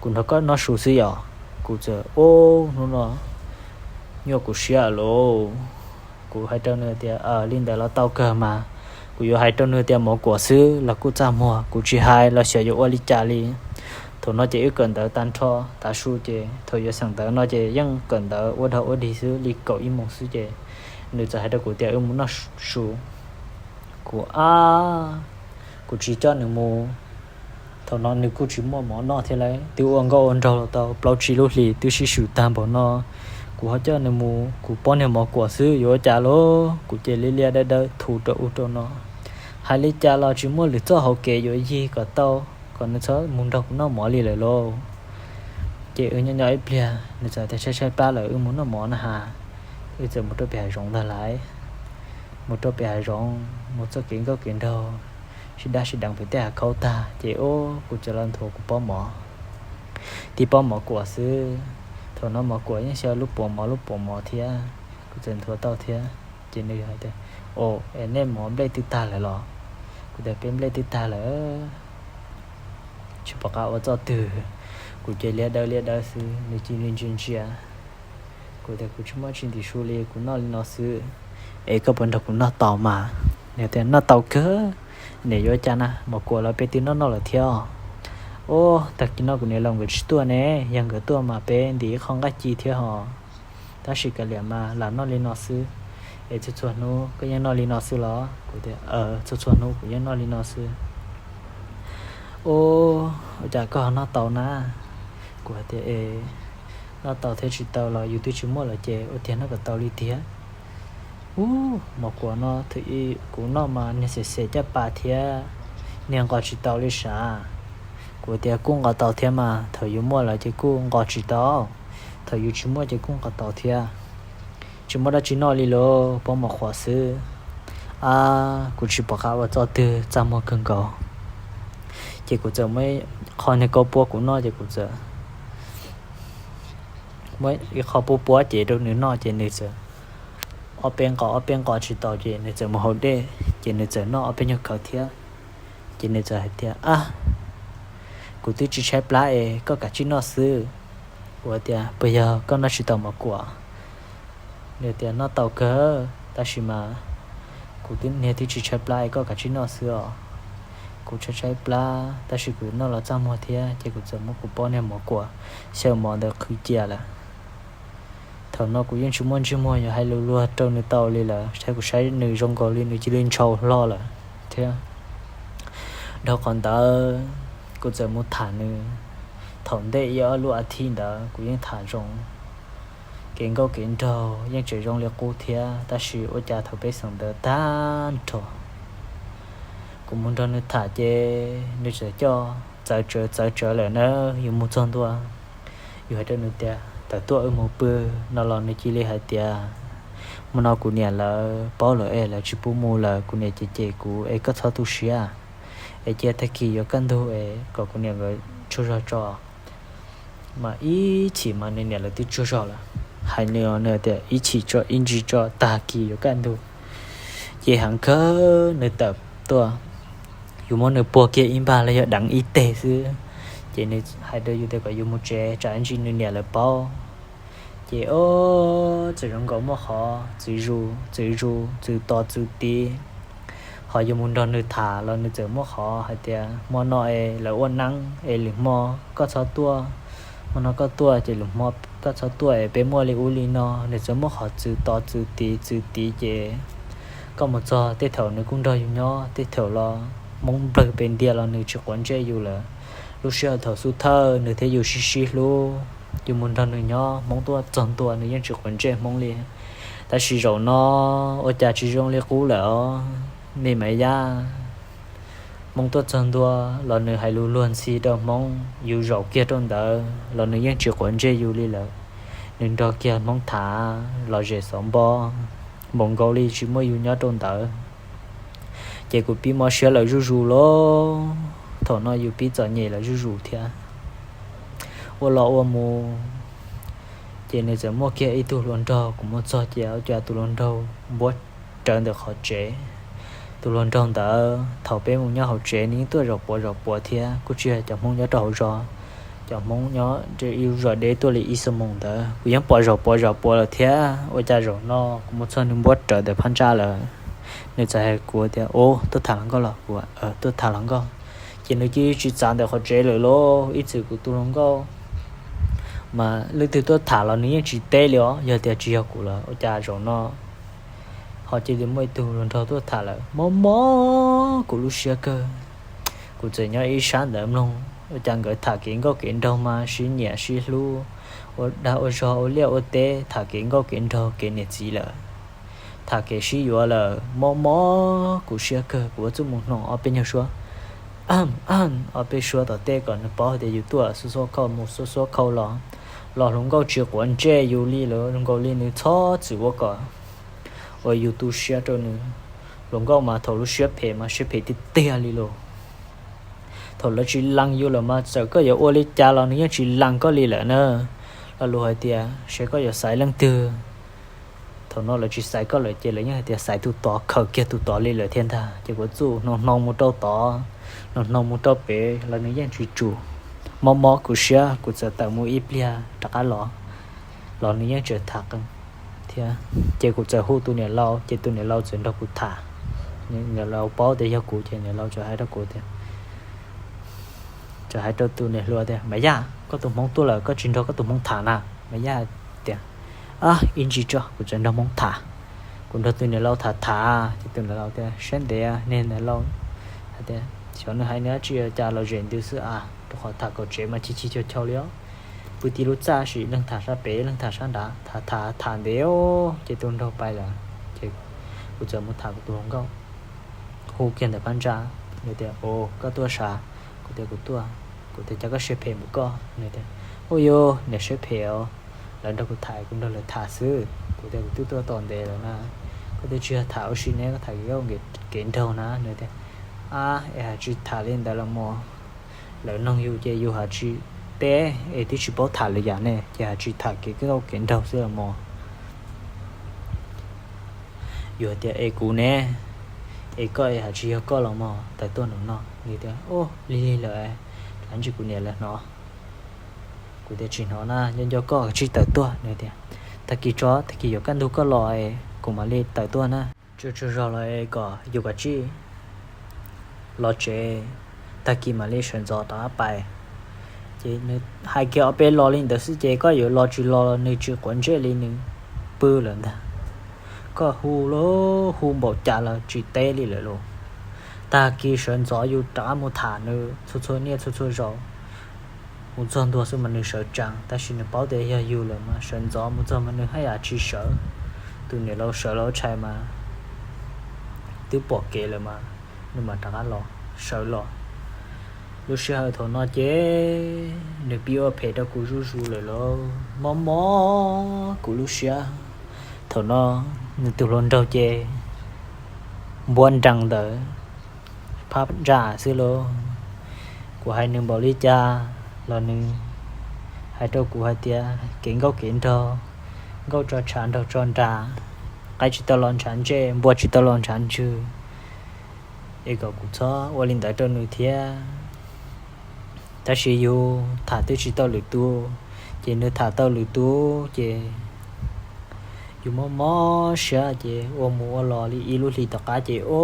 kuv nrog koj noj su xwb yom. Kuv txawm ob, hnub no nyuaj kuv siab lauj. Kuv hais rau nws tias li ntawd los tau kawg mas, kuv yuav hais rau nws tias mov kuam xwb los kuj txaj muag, kuv tsis hais los xyov yuav ua li cas li. Thaum no ces wb kawm ntawv tag nrho tav su ces thaum yuav xeem ntawv no ces yeej kawm ntawv ua dog ua dig xwb li kaum ib moos xwb ces nws txawm hais rau kuv tias wb mus noj su. Kuv ab, kuv tsis coj nws mus. Thaum no nws kuj tsis muaj mov noj thiab lauj, twb ua nkauj ua nraug los tau plaub tsib lub hlis twb sib swm tag npaum no, kuv ho coj nws mus kuv pob niag mov kuam xwb yuav ua cas lauj. Kuv ces liab liab dawb dawb thuv rau ub rau no, hais li cas los tsis muaj lwm txoj hauv kev yuav yig kom tau, kom nws txhob mus nrog kuv noj mov li lawm lauj. Ces wb nyob nyob ib pliag nws txawm tias tshaib tshaib plab lawm wb mus noj mov na has. Wb txawm mus rau pem hav zoov ntag lauj. Mus rau pem hav zoov mus txoj kev nkauj kev nraug, sib dab sib deev pem tej hav khaub tag ces ob, kuv txawm los nthuav kuv pob mov. Tib pob mov kuam xwb, thaum no mov kuam yeej xyaw lub puas mov lub puas mov thiab, kuv txawm nthuav tau thiab. Ces nws hais tias, o, es nej mov nplej twb tag lawm los? Kuv tias peb nplej twb tag lawm, tsis pom qab ua txoj twg. Kuv ces liab dawb liab dawb xwb, nws cia li ntsia ntsia. Kuv tias kuv tsis muaj tsis ntim su li, kuv noj li no xwb, es koj puas nrog kuv noj tau mas? Nws tias noj tau kawg, niam yuav cas na, mov kuam los peb twb noj noj lawm thiab. Ub, tag kis no kuv niam laus nkawd tsis tuaj ne, yog nkawd tuaj mas peb ntim ib qho nqaij ci thiab hos. Tab sis kav liam mas lam noj li no xwb. Es txhua txhua hnub koj yeej noj li no xwb los? Kuv tias txhua txhua hnub kuv yeej noj li no xwb. Ub, ua cas koj ho noj tau na? Kuv hais tias es noj tau thiab tsis tau los yus twb tsis muaj lawm ces ua tiag noj kom tau li tiag. Ub, mov kuam no thaum ub kuv noj mas niag xem xem caj pas thiab, niag nqos tsis tau li sav. Kuv tias kuj nqos tau thiab mas, thaum yus muaj lawm ces kuj nqos tsis tau, thaum yus tsis muaj ces kuj nqos tau thiab. Tsis muaj dab tsi noj li lauj, pob mov kuam xwb. Ab, kuv tsis pom qab ua txoj twg, txaj muag kawg nkaus. Ces kuv txawm muab qho niag kaub puab kuv noj ces kuv txawm muab ib qho puab puab ces rau nws noj ces nws txawm ob peb nqos ob peb nqos tsis tau ces nws txawm mus haus dej ces nws txawm noj ob peb nyuag kawm thiab. Ces nws txawm hais tias, ab, kuv twb tsis tshaib plab es koj kav tsij noj xwb. Kuv tias puas yog koj noj tsis tau mov kuam? Nws tias noj tau kawg tab sis mas kuv twb niag twb tsis tshaib plab es koj kav tsij noj xwb os. Kuv tshaib tshaib plab tab sis kuv noj los txaj muag thiab ces kuv txawm muab kuv pob niag mov kuam xyaw mov ntawd qhwv cia lawm. Thaum no kuv yeej tsis muaj ntsej muag yuav hais lus luag rau nws tau li lawm, saib kuv saib nws zoo nkaus li nws cia li ntshaus hlo lawm thiab. Dhau qhov ntawd kuv txawm mus tham nws, thaum ntej ib ob lub a thiv ntawd kuv yeej tham zoo, kev nkauj kev nraug yeej tseem zoo li qub thiab, tab sis ua cas thaum peb xeem ntawv tag nrho Kuv mus nrog nws tham ces nws txawm coj txawv tsawv txawv tsawv lawm na, yus mus txog ntua, yus hais rau nws tias tawm tuaj wb mus pw no los nws cia li hais tias, hmo no kuv niam lawv paub lawm es lawv tsis pub mus lawm, kuv niam cem cem kuv es koj txhob tu siab, es cia tag kis yuav kaj ntug es kom kuv niam nkawd tsaug zog tso. Mas ib chim mas nws niam lawv twb tsaug zog lawm, hais nws tias ib chim tso ib ntsis tso, tag kis yuav kaj ntug. Ces heev kawg nws tawm tuaj, yus muab nws puag kiag ib npag los yog deev ib teg xwb, ces nws hais rau yus tias kom yus mus tsev tsam ib ntsis nws niam lawv paub. Ces o, txawm zoo nkaus muaj qhov txwv zus txwv zus txwv tos txwv tiv, ho yus mus nrog nws tham los nws txawm muaj qhov hais tias hmo no es lawv ua neeb es lwm hmo koj txhob tuaj, hmo no koj tuaj ces lwm hmo koj txhob tuaj es peb muaj li ub li no. Nws txawm muaj qhov txwv tos txwv tiv txwv tiv ces koj mus txog tej thaum nws kuj nrog yus nyob, tej thaum los Hmoob nplawg pes ntiag los nws tsis quav ntsej yus lawm. Lub sij hawm thaum xub thawj nws thiab yus sib sib hlub, yus mus nrog nws nyob, Hmoob tuaj txog ntua nws yeej tsis quav ntsej Hmoob li. Tab sis zaum no ua cas tsis zoo li qub lawm os me Maiv Yaj. Hmoob tuaj txog ntua los nws hais lus luag ntxhi rau Hmoob, yus zaum kiag rau ntawd los nws yeej tsis quav ntsej yus li lawm. Nws nrog kiag Hmoob tham los zem xov npo, npaum nkaus li tsis muaj yus nyob rau ntawd. Ces kuv pib mob siab lawm zuj zus lauj. Thaum no yus pib txom nyem lawm zuj zus thiab. Ua los ua mus, ces nws txawm muaj kiag ib tug hluas nraug, kuv mus txog ces ua cas tus hluas nraug npuab rawv ntawm qhov tsev. Tus hluas nraug ntawd thaum peb mus nyob hauv tsev nws yeej tuaj zaum puav zaum puav thiab, kuj tsis yog cov Hmoob nyob rau hauv zos, cov Hmoob nyob zos deb tuaj li ib xuab moos ntawd, kuv yeej pom zaum puav zaum puav lawm thiab. Ua cas zaum no kuv mus txog nws npuab rawv ntawm phab ntsa lawm. Nws txawm hais kuv tias, Ub, tuaj tham hluas nkauj los? Kuv, Tuaj tham hluas nkauj. Ces nws cia li tsis txav ntawm qhov tsev lawm lauj. Ib txwm kuv tus hluas nkauj mas leej twg tuaj tham los nws yeej tsis teb li os, yog tias tsis yog kuv lawm. Ua cas zaum no ho cia li muaj ib tug hluas nraug tuaj tham lawm, mob mob kuv lub siab kawg. Kuv txawm nyob ib sab ntawd mloog, ua cas nkawd tham kev nkauj kev nraug mas sib nyiam sib hlub, ua dag ua zog ua liaj ua teb, tham kev nkauj kev nraug kev niam txiv lawm, tham kev sib yuav lawm, mob mob kuv siab kawg. Kuv ua txuj mus hnoos ob peb nyuag suab, ob peb suab tom tej kom nws paub hais tias yus tuaj, xuab xuab khau mus xuab xuab khau los, los hluas nkauj tsis quav ntsej yus li lawm, zoo nkaus li nws txhob txwm ua kom uas yus tu siab rau nws. Hluas nkauj mas thaum lub siab phem mas siab phem tiag tiag li lauj. Thaum lawv tsis lees yus lawm mas txawm koj yuav ua li cas los nws yeej tsis lees koj li lawm na. Lo lus hais tias seb koj yuav xaiv leej twg, thaum no lawv tsis xaiv koj lawm ces lawv yeej hais tias xaiv tus tod, khaws kiag tus tod li lawm thiab ntag. Ces kuv txuj hnoos hnoos mus rau tod, hnoos hnoos mus rau pem los nws yeej tsis tsum. Mob mob kuv siab, kuv txawm tawm mus ib pliag rov qab los, los nws yeej tseem tham qees thiab. Ces kuv txawm hu tus niam laus, ces tus niam laus txawm nrog kuv tham. Niam laus paub tias yog kuv ces niam laus txawm hais rau kuv tias, txawm hais rau tus niam hluas tias, Maiv Yaj, koj tus hmoob tuaj lawm, koj tsis nrog koj tus hmoob tham na? Maiv Yaj tias, Ab, ib ntsis tso, kuv txawm nrog hmoob tham. Kuv nrog tus niam laus tham tham ces tus niam laus tias, Sab ntev niag niam laus hais tias xyov nws hais nws dab tsi, cas los zem ntws xwb a, rau qhov tham kaum tsev mas chim chim chau chau li os. Pw tib lub txaj sim leej tham sab pem leej tham sab nrad, tham tham tham ntev ces tus nraug pais lawm. Ces kuv txawm mus tham kuv tus hluas nkauj, hu kiag ntawm phab ntsa, nws tias, Au, koj tuaj sav? Kuv tias, Kuv tuaj. Kuv tias, Cas koj siab phem npaum koj? Nws tias, Ua yus niam siab phem os, lawv nrog kuv tham kuv nrog lawv tham xwb. Kuv tias, Kuv twb tuaj tom ntev lawm na. Koj twb tsis yog tham ua si ne, koj tham kev nkauj kev nraug na. Nws tias, Ab, es hais tsis tham li ntawd los mos, lawv noog yus ces yus hais tsis teb, es twb tsis paub tham lwm yam ne, ces hais tsis tham kev nkauj kev nraug xwb los mos. Yus tias, Es kuv ne, es koj es hais tsis yog koj los mos, tawm tuaj nram no. Nws tias, Ua lig lig lawm, ib ntsis kuv niam lawv hnov. Kuv tias, Tsis hnov na, nco nco koj, tsij tawm tuaj. Nws tias, Tag kis tso, tag kis yuav kaj ntug koj los es kuv mam li tawm tuaj na. Tsaug tsaug zog los es kom yus kav tsij los tsev, tag kis mam li sawv ntxov rov qab pais. Ces nws hais kiag ob peb lo li ntawd xwb ces koj yuav los tsis los los nws tsis quav ntsej li, nws pw lawm ntag. Koj hu los hu npaum cas los tsis teb li lawm lauj. Tag kis sawv ntxov yus rov qab mus tham nws txhua txhua niaj txhua txhua zaus. Mus txog ntua xwb mas nws sawv tsees, tab sis nws paub tias yog yus lawm mas sawv ntxov mus txog mas nws haj yam tsis sawv. Tus niam laus sawv los tshais mas twb pom kev lawm mas, nws mam rov qab los, sawv los. Lub sij hawm thaum no ces nws pib ua phem rau kuv zuj zus lawm lauj. Mob mob kuv lub siab. Thaum no nws tus hluas nraug ces npuab nrees ntawd phab ntsa xwb lauj. Kuv hais nws npaum li cas los nws hais rau kuv hais tias kev nkauj kev nraug, nkauj tso tshav nraug tso nras, qaib tsis tau los ntshav ntsej, npua tsis tau los ntshav ntswg, es kom kuv txhob ua li ntawd rau nws thiab. Tab sis yus tham twb tsis tau lwm tus, ces nws tham tau lwm tus ces yus mob mob siab ces ua mus ua los li ib lub hlis tom qab ces o,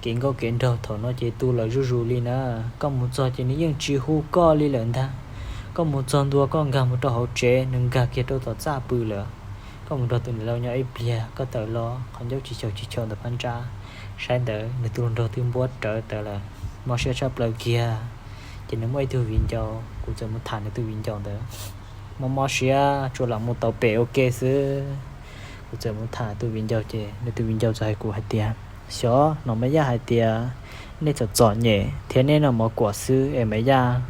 kev nkauj kev nraug thaum no ces tu lawm zuj zus li na. Koj mus txog ces nws yeej tsis hu koj li lawm ntag. Koj mus txog ntua koj nkag mus rau hauv tsev, nws nkag kiag rau tom txaj pw lawm. Koj mus nrog tus niam laus nyob ib pliag, koj tawm los qhov ncauj tsis xyaum tsis xyaum ntawm phab ntsa, saib ntawd nws tus hluas nraug twb npuab rawv tawm lawm. Mob siab tshaj plaws kiag. Ces nws muaj ib tug viv ncaus, kuv txawm mus tham nws tus viv ncaus ntawd. Mob mob siab tsuas lam mus tau pem ua ke xwb. Kuv txawm mus tham tus viv ncaus ces nws tus viv ncaus txawm hais kuv hais tias, xyov no Maiv Yaj hais tias nej txom txom nyem thiab nej noj mov kuam xwb es Maiv Yaj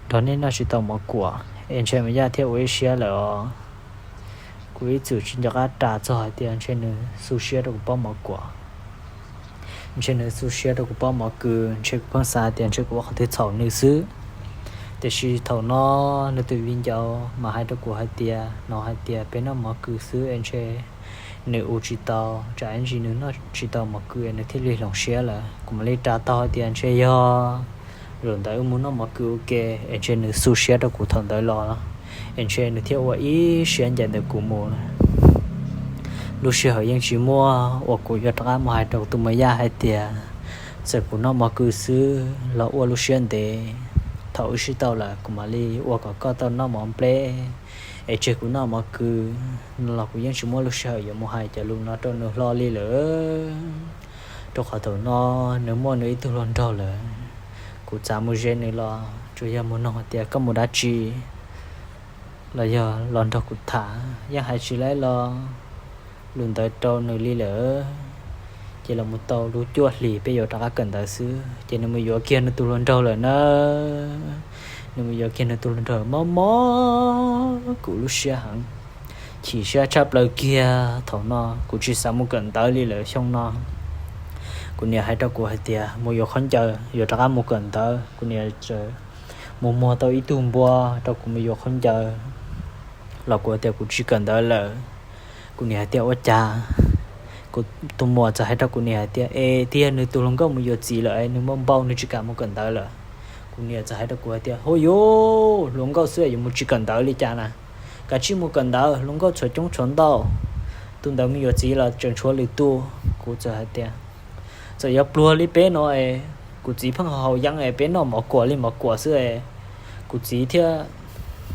nrog nej noj tsis tau mov kuam es ntshe Maiv Yaj thiaj ua ib siab lawm os. Kuv ib txwm tsis nco qab ras txog hais tias ntshe nws xu siab rau kuv pob mov kuam, ntshe nws xu siab rau kuv pob mov kws, ntshe kuv pheej xav tias ntshe kuv ua qhov twg txhaum nws xwb. Tiam sis thaum no nws tus viv ncaus mas hais rau kuv hais tias, no hais tias peb noj mov kws xwb es ntshe nws ua tsis tau, tsam ib ntsis nws noj tsis tau mov kws es nws thiaj li hloov siab lawm. Kuv mam li ras tau hais tias ntshe yog zaum ntawd wb mus noj mov kws ua ke es ntshe nws xu siab rau kuv thaum ntawd los, es ntshe nws thiaj ua ib siab ncaim ntawm kuv mus. Lub sij hawm yeej tsis muaj uas kuv yuav rov qab mus hais rau tus Maiv Yaj hais tias, txawm kuv noj mov kws xwb los ua lub siab ntev, thaum wb sib tau lawm kuv mam li ua kom koj tau noj mov nplej, es tseg kuv noj mov kws no los kuv yeej tsis muaj lub sij hawm yuav mus hais cov lus no rau nws hlo li lawm. Rau qhov thaum no nws muaj nws ib tug hluas nraug lawm, kuv txav mus ze nws los tsuas yog mus noog hais tias koj mus dab tsi, los yog los nrog kuv tham, yeej hais tsis laib los lus ntawd rau nws li lawm. Ces los mus tau lub cuaj hlis peb yuav rov qab kawm ntawv xwb ces nws mus yuav kiag nws tus hluas nraug lawm na. Nws mus yuav kiag nws tus hluas nraug, mob mob kuv lub siab heev, chim siab tshaj plaws kiag. Thaum no kuv tsis xav mus kawm ntawv li lawm xyoo no. Kuv niam hais rau kuv hais tias mus yuav khaub ncaws yuav rov qab mus kawm ntawv. Kuv niam txawm mus muag tau ib tug npua rau kuv mus yuav khaub ncaws los kuv hais tias kuv tsis kawm ntawv lawm. Kuv niam hais tias ua cas? Kuv tus muam txawm hais rau kuv niam hais tias es twb yog nws tus hluas nkauj mus yuav txiv lawm es nws muaj npau nws tsis kam mus kawm ntawv lawm. Kuv niam txawm hais rau kuv hais tias hu yuv, hluas nkauj xwb yuav mus tsis kawm ntawv li cas na? Kav tsij mus kawm ntawv, hluas nkauj tshuav coob tshuav ntau, tus ntawd mus yuav txiv los tseem tshuav lwm tus. Kuv txawm hais tias txawm yuav pluag li peb no es kuv txiv pheej haus yeeb es peb noj mov kuam li mov kuam xwb es kuv txiv thiab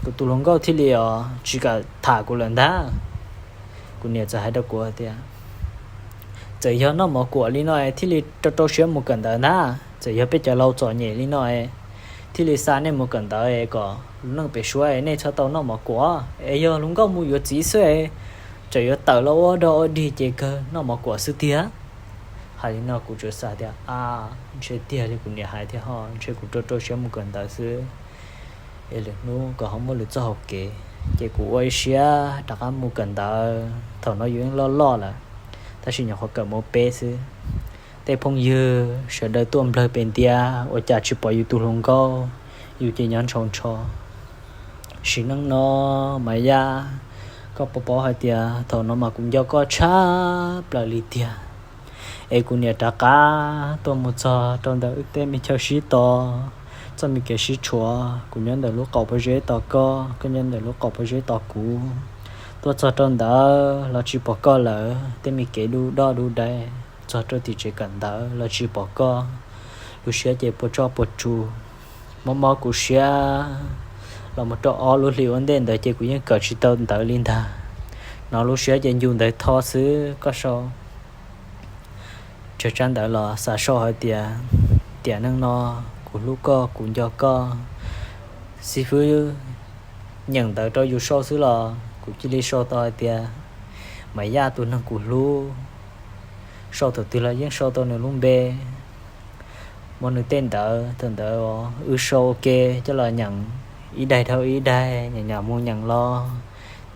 kuv tus hluas nkauj thiaj li os tsis kam tham kuv lawm ntag. Kuv niam txawm hais rau kuv hais tias txawm yog noj mov kuam li no es thiaj li rau rau siab mus kawm ntawv ntag. Txawm yog peb cov laus txom nyem li no es thiaj li xa nej mus kawm ntawv es kom lub neej pem suab es nej txhob tau noj mov kuam es yog hluas nkauj mus yuav txiv xwb es txawm yuav tawm los ua dog ua dig ces kawg noj mov kuam xwb tiag. Hais li no kuv tsuas xav tias a, ntshe tiag li kuv niam hais thiab ho, ntshe kuv rau rau siab mus kawm ntawv xwb es lwm hnub kom ho muaj lwm txoj hauv kev. Ces kuv ua ib siab rov qab mus kawm ntawv. Thaum no yus yeej loj loj lawm, tab sis nyuam qhuav kawm mus peb xwb. Tej phooj ywg sawv daws tuaj nplawg pem ntiab ua cas tsis pom yus tus hluas nkauj, yus ces nyob ntshaus ntsho. Sim neej no Maiv Yaj, koj puas paub hais tias thaum no mas kuv nco koj tshaj plaws li tiag. Es kuv niam rov qab tuaj mus txog rau ntawm wb tej me chaw sib tos, txoj me kev sib tshuam, kuv nyob ntawm lub qaum pob zeb tos koj, koj nyob ntawm lub qaum pob zeb tos kuv. Tuaj txog rau ntawd los tsis pom koj lawm, tej me kev du doj du dais, txog rau tim tsev kawm ntawv los tsis pom koj. Lub siab ces puas tsuaj puas tsuaj, mob mob kuv siab. Los mus rau ob lub hlis ua ntej ntawd ces kuv yeej kawm tsis tau ntawv li ntag. Hnov lub siab ces ncu ntawv tho xwb. Koj sau tsawg tsab ntawv los xav sau hais tias, tiam neej no kuv hlub koj, kuv nco koj, xib fwb nyeem ntawv rau yus sau xwb los kuv cia li sau tau hais tias, Maiv Yaj tus neeg kuv hlub, sau thaum twg los yeej sau tau nws lub npe. Muab nws tej ntawv thaum ntawd wb sau ua ke coj los nyeem ib daim dhau ib daim, nyeem nyeem mus nyeem los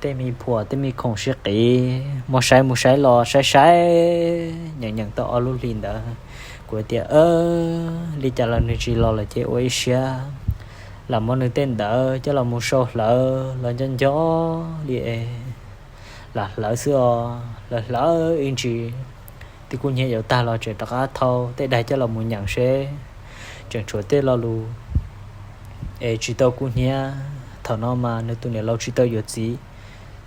tej me phuam tej me khoom sib qiv, muab saib mus saib los saib saib, nyeem nyeem tau ob lub hlis ntawd, kuv tias, Li cas los nws tsis los lawm ces ua ib siab lam muab nws tej ntawv coj los mus sau hlawv los nco nco li es lam hlawv xwb os, hlawv hlawv ib ntsis twb kub hnyiab yuav tag los tseem rov qab thau tej daim coj los mus nyeem seb tseem tshuav tej lo lus es tsis tau kub hnyiab. Thaum no mas nws tus niam laus tsis tau yuav txiv,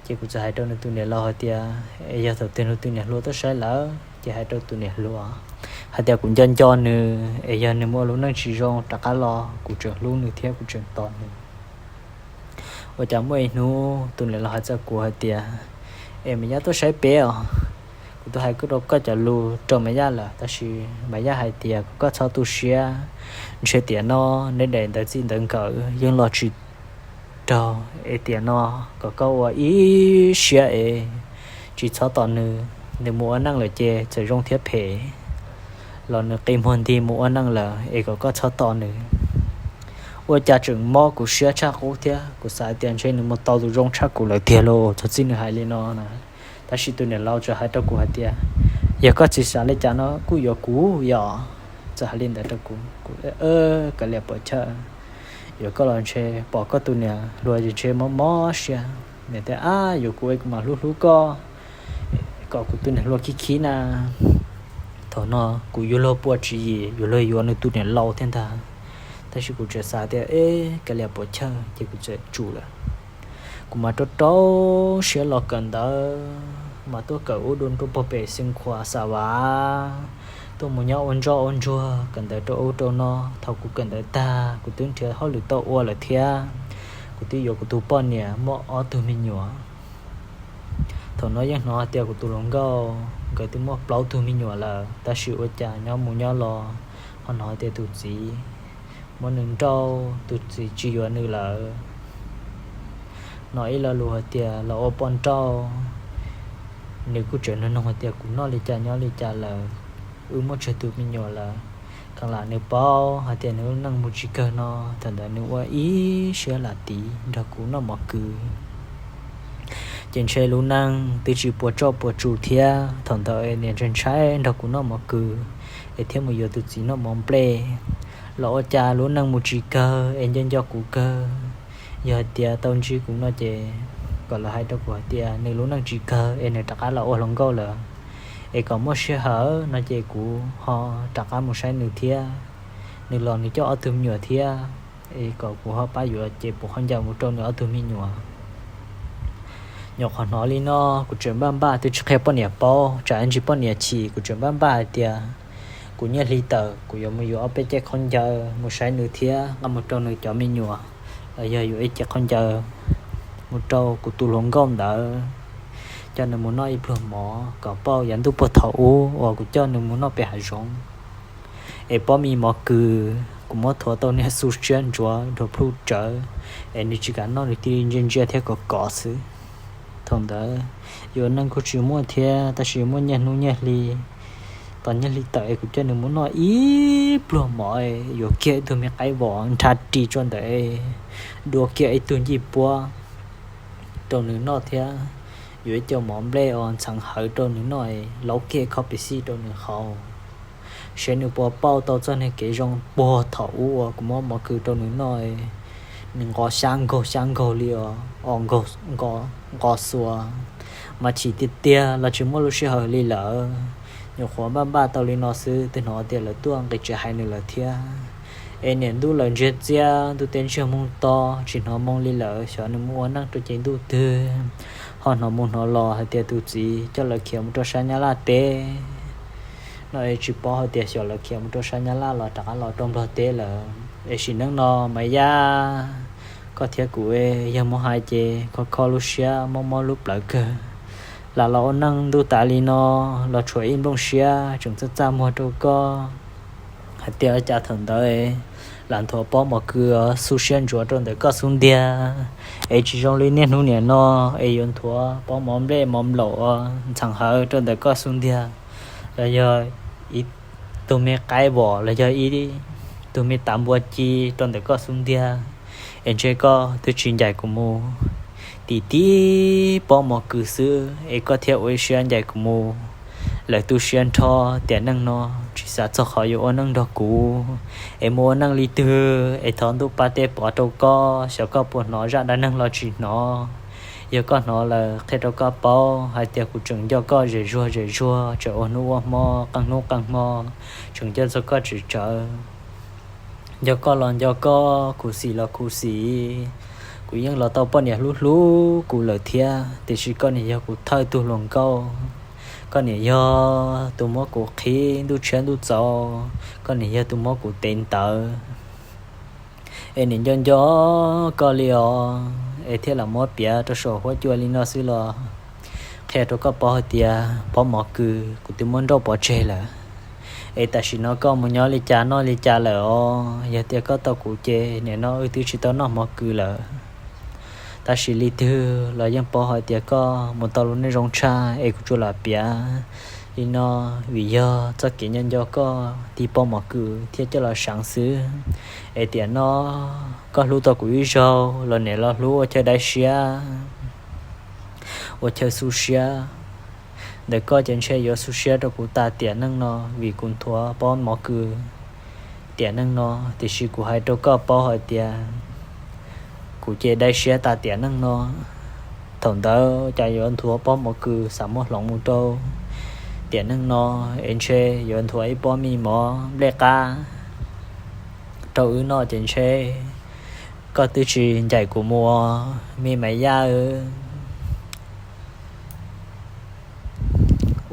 ces kuv txawm hais rau nws tus niam laus hais tias, Es yog thaum twg nws tus niam hluas tuaj saib lawm ces hais rau tus niam hluas hais tias kuv nco nco nws, es yog nws muaj lub neej tsis zoo rov qab los kuv tseem hlub nws thiab kuv tseem tos nws. Ua cas muaj ib hnub tus niam laus hais txog kuv hais tias, Es Maiv Yaj tuaj saib peb os, kuv tuaj hais koj rau koj cov lus rau Maiv Yaj lawm, tab sis Maiv Yaj hais tias kom koj txhob tu siab, ntshe tiam no neb daim ntawv txij ntawv nkawm yeej los tsis raug, es tiam no kom koj ua ib siab es tsis txhob tos nws, nws mus ua neej lawm ces txawm zoo thiab phem los nws qi muag nti mus ua neej lawm es kom koj txhob tos nws. Ua cas tseem mob kuv siab tshaj qub thiab, kuv xav tias ntshe nws mus tau tus zoo tshaj kuv lawm tiag lauj, txog txij nws hais li no na. Tab sis tus niam laus txawm hais rau kuv hais tias, Yog koj txiv xav li cas no kuj yuav kuv yom. Txawm hais li ntawd rau kuv, kuv kav liam puas chawj, yuav koj los ntshe pom koj tus niam hluas ntshe mob mob siab, niam tias, Ab, yuav kuv es kuv mam hlub hlub koj kom kuv tus niam hluas khib khib na. Thaum no kuv yuav luag pua tswv yim, yuav luag yuav nws tus niam laus thiab ntag, tab sis kuv tseem xav tias, Eb, kav liam puas chawj, ces kuv txawm tsum lawm. Kuv mas rau rau siab los kawm ntawv, mas tuaj kawm ub dua nruab puag pem Xeev Khuam Xav Vas, tuaj mus nyob ua ntsoj ua ntsuag kawm ntawv rau ub rau no. Thaum kuv kawm ntawv tag kuv twb nrhiav hauj lwm tau ua lawm thiab, kuv twb yuav kuv tus poj niam muaj ob tug me nyuam. Thaum no yeej hnov tias kuv tus hluas nkauj nkawd twb muaj plaub tug me nyuam lawm, tab sis ua cas nyob mus nyob los ho hnov tias tus txiv muab nws nrauj, tus txiv tsis yuav nws lawm. No ib lo lus hais tias los ua poj nrauj, nws kuj tseem nug nug hais tias kuv noj li cas nyob li cas lawm, wb muaj tsawg tus me nyuam lawm. Kheev lam nws paub hais tias nws lub neej mus tsis kawg no, thaum ntawd nws ua ib siab lam tiv nrog kuv noj mov kws. Ces ntshe lub neej twb tsis puas tsuaj puas tsus thiab, thaum ntawd niam ntshai ntshai nrog kuv noj mov kws es thiaj mus yuav tus txiv noj mov nplej. Los ua cas lub neej mus tsis kawg es nco nco kuv kawg. Yog hais tias tau ntsib kuv no ces kom lawv hais rau kuv hais tias nws lub neej tsis kawg es nws rov qab los ua hluas nkauj lawm, es kom muaj sij hawm no ces kuv ho rov qab mus saib nws thiab. Nws los nws coj ob tug me nyuam thiab, es kom kuv ho pab yuav ces puv khaub ncaws mus rau nws ob tug me nyuam. Nyuam qhuav hnov li no kuv tseem npaj npaj, twb tsis qhia poj niam paub tsam ib ntsis poj niam chim, kuv tseem npaj npaj hais tias kuv nyiaj hli tawm kuv yuav mus yuav ob peb cev khaub ncaws mus saib nws thiab nqa mus rau nws cov me nyuam, los yog yuav ib cev khaub ncaws mus rau kuv tus hluas nkauj ntawd, coj nws mus noj ib pluag mov kom pauj yav ntuj puag thaum ub uas kuv coj nws mus noj pem hav zoov. Es pob mis mov kws kuv muab thuav tau niag xu siab ntsuav nrog plhuj tsawv, es nws tsis kam noj, nws cia li ntsia ntsia thiab kov kov xwb. Thaum ntawd yuav neej kuj tsis muaj thiab, tab sis muaj nyiaj hnub nyiaj hli. Tos nyiaj hli tawm es kuv coj nws mus noj ib pluag mov, yuav kiag ib tug me qaib vom nrhav ris rau ntawd, dua kiag ib tug ncej puab rau nws noj thiab yuav ib co mov nplej uas ntxheev hawv rau nws noj, laub kiag khob pes xij rau nws haus, seb nws puas pauj tau txoj niag kev zoo puag thaum ub uas kuv muab mov kws rau nws noj. Nws nqos xyab nkaug xyab nkaug li os, nqos xuas, mas chim tiag tiag los tsis muaj lub sij hawm li lawm. Nyuam qhuav npaj npaj tau li no xwb twb hnov tias lawv tuaj nqis tsev hais nws lawm thiab. Es niam ntuj lawv ntsiag txiaj, ntuj teb ntsiag moog to, tsis hnov moo li lawm, xyov nws mus ua neej rau ces ntuj twg. Ho hnov mus hnov los hais tias tus txiv coj lawv khiav mus rau sab Nyab Laj teb. No es tsis paub hais tias xyov lawv khiav mus rau sab Nyab Laj los rov qab los rau Nplog teb lawm. Es sim neej no Maiv Yaj, koj thiab kuv yog muab hais ces kho kho lub siab, mob mob lub plawv kawg. Lam los ua neej ntuj tas li no los tshuav ib nplooj siab tseem txaj txaj muag rau koj. Hais tias cas thaum ntawd lam nthuav pob mov kws xu siab ntsuav rau ntawm koj xub ntiag, es tsis zoo li niaj hnub niam no es yuav nthuav pob mov nplej mov nplaum uas ntxheev hawv rau ntawm koj xub ntiag. los yog ib tug me qaib vom los yog ib tug me tav npua ci rau ntawm koj xub ntiag, es ntshe koj twb tsis ncaim kuv mus tim tib pob mov kws xwb es koj thiaj ua ib siab ncaim kuv mus. Lawv tu siab nrho tiam neej no tsis xav txog qhov yuav ua neej nrog kuv, es mus ua neej li twg es thov ntuj pab tej pov rau koj, xyov koj puas hnov zaj dab neeg los tsis hnov. Yog koj hnov lawm qhia rau koj paub hais tias kuv tseem nco koj zem zuag zem zuag, tseem ua hnub ua hmo, qee hnub qee hmo, tseem nco txog koj tsis tsawv. Nco koj los nco koj, khuv xim los khuv xim. Kuv yeej los tau poj niam hlub hlub kuv lawm thiab, tiam sis koj niam yog kuv thawj tug hluas nkauj, koj niam yog tus muab kuv qhib ntuj tshiab ntuj txaus, koj niam yog tus muab kuv tev ntawd. Es niam nco nco koj li os, es thiaj lam muab piav rau saum huab cua li no xwb los qhia rau koj paub hais tias pob mov kws kuv twb muab nrauj pov tseg lawm. Es tam sim no koj mus nyob li cas noj li cas lawm os? Yog tias koj tau kuv ces nim no wb twb tsis tau noj mov kws lawm. Tab sis li twg los yeej paub hais tias koj mus tau lub neej zoo tshaj es kuv tsuas lam piav li no vim yog txoj kev nco nco koj tig pob mov kws thiaj coj los seev xwb. Es tiam no koj hlub tau kuv ib zaug los niam los hlub ua chaw dai siab, ua chaw xu siab ntawm koj ces ntshe yuav xu siab rau kuv tas tiam neej no vim kuv nthuav pob mov kws tiam neej no. Tiam sis kuv hais rau koj paub hais tias kuv ces dai siab tas tiam neej no. Thaum ntawd cas yuav nthuav pob mov kws xav muab hloov mus rau tiam neej no, es ntshe yuav nthuav ib pob me mov nplej qab rau wb noj ces ntshe koj twb tsis ncaim kuv mus, me Maiv Yaj.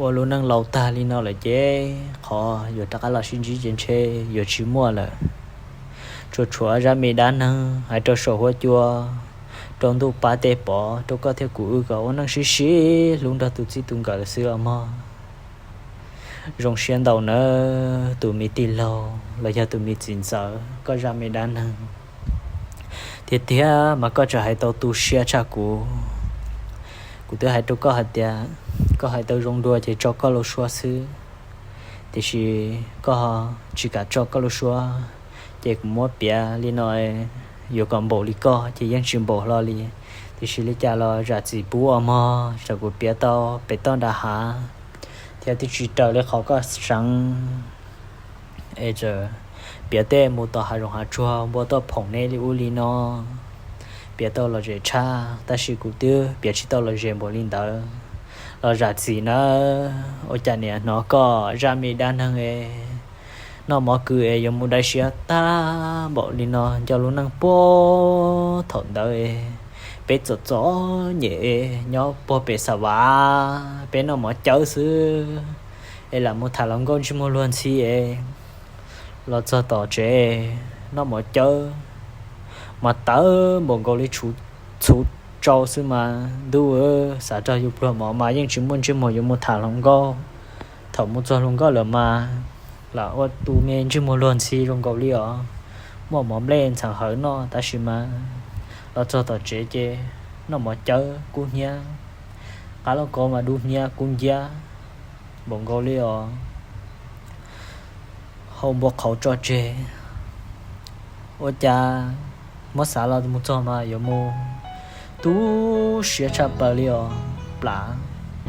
Ua lub neej laus tag li no lawm ces qhov yuav rov qab los sib ntsib ces ntshe yuav tsis muaj lawm. Tsuas tshuav zaj me dab neeg hais rau saum huab cua, rau ntuj pab tej pov rau koj thiab kuv wb kom ua neej sib sib hlub nrog tus txij tus nkawm xwb os mog. Zoo siab ntau nawb tus me tij laug los yog tus me txiv ntxawm, koj zaj me dab neeg tiag tiag mas koj tseem hais tau tu siab tshaj kuv. Kuv twb hais rau koj hais tias koj hais tau zoo dua ces tso koj lub suab xwb, tiam sis koj tsis kam tso koj lub suab, ces kuv muab piav li no yuav kom npaum li koj ces yeej tsis npaum hlo li. Tiam sis li cas los zam txim pub os mog, tsam kuv piav tau pem toj nram hav thiab twb tsis raws li qhov koj seev. Es txawm piav tej mus tom hav zoov hav tsuag npua tuaj phoom neb li ub li no, piav tau lom zem tshaj, tab sis kuv twb piav tsis tau lom zem npaum li ntawd. Los zam txim nawb, ua cas niam hnov koj zaj me dab neeg es noj mov kws es yuav mus dai siab tag npaum li no. Nco lub neej puag thaum ntawd es peb txom txom nyem es nyob puag pem Xa Vam, peb noj mov cawb xwb es lam mus tham hluas nkauj ntsej muag luag ntxhi es los txog tom tsev noj mov cawb mas tawv npaum nkaus li txhuv tsau xwb mas ntuj, xav rau yus pluag mov mas yeej tsis muaj ntsej muag yuav mus tham hluas nkauj. Thaum mus txog hluas nkauj lawm mas lam ua tus me ntsej muag luag ntxhi zoo nkaus li os, muaj mov nplej ntxhov hawv noj tab sis mas los txog tom tsev ces noj mov cawb kub hnyiab, qab lauj kaub mas dub hnyiab kub nciab npaum nkaus li os. Hau npua qhauv tso tseg, ua cas muab xav los mus txog mas yuav mus tu siab tshaj plaws li os. Plam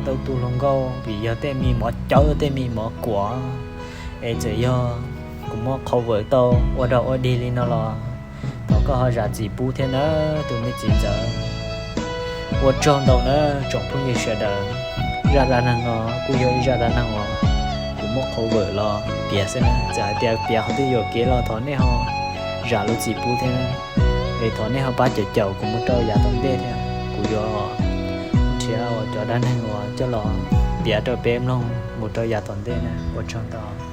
tau tus hluas nkauj vim yog tej me mov cawb tej me mov kuam, es txawm yog kuv muab qhau vawm tau ua dog ua dig li no los thov koj ho zam txim pub thiab nawb tus me txiv ntxawm. Ua tsaug ntau nawb tsoom phooj ywg sawv daws. Zaj dab neeg no kuj yog ib zaj dab neeg uas kuv muab qhau vawm los piav xwb na, txawm hais tias piav qhov twg yuam kev los thov nej ho zam lub txim pub thiab, es thov nej ho pab caum caum kuv mus rau yav tom ntej thiab kuv yuav nrhiav cov dab neeg uas coj los piav rau peb mloog mus rau yav tom ntej na. Ua tsaug ntau.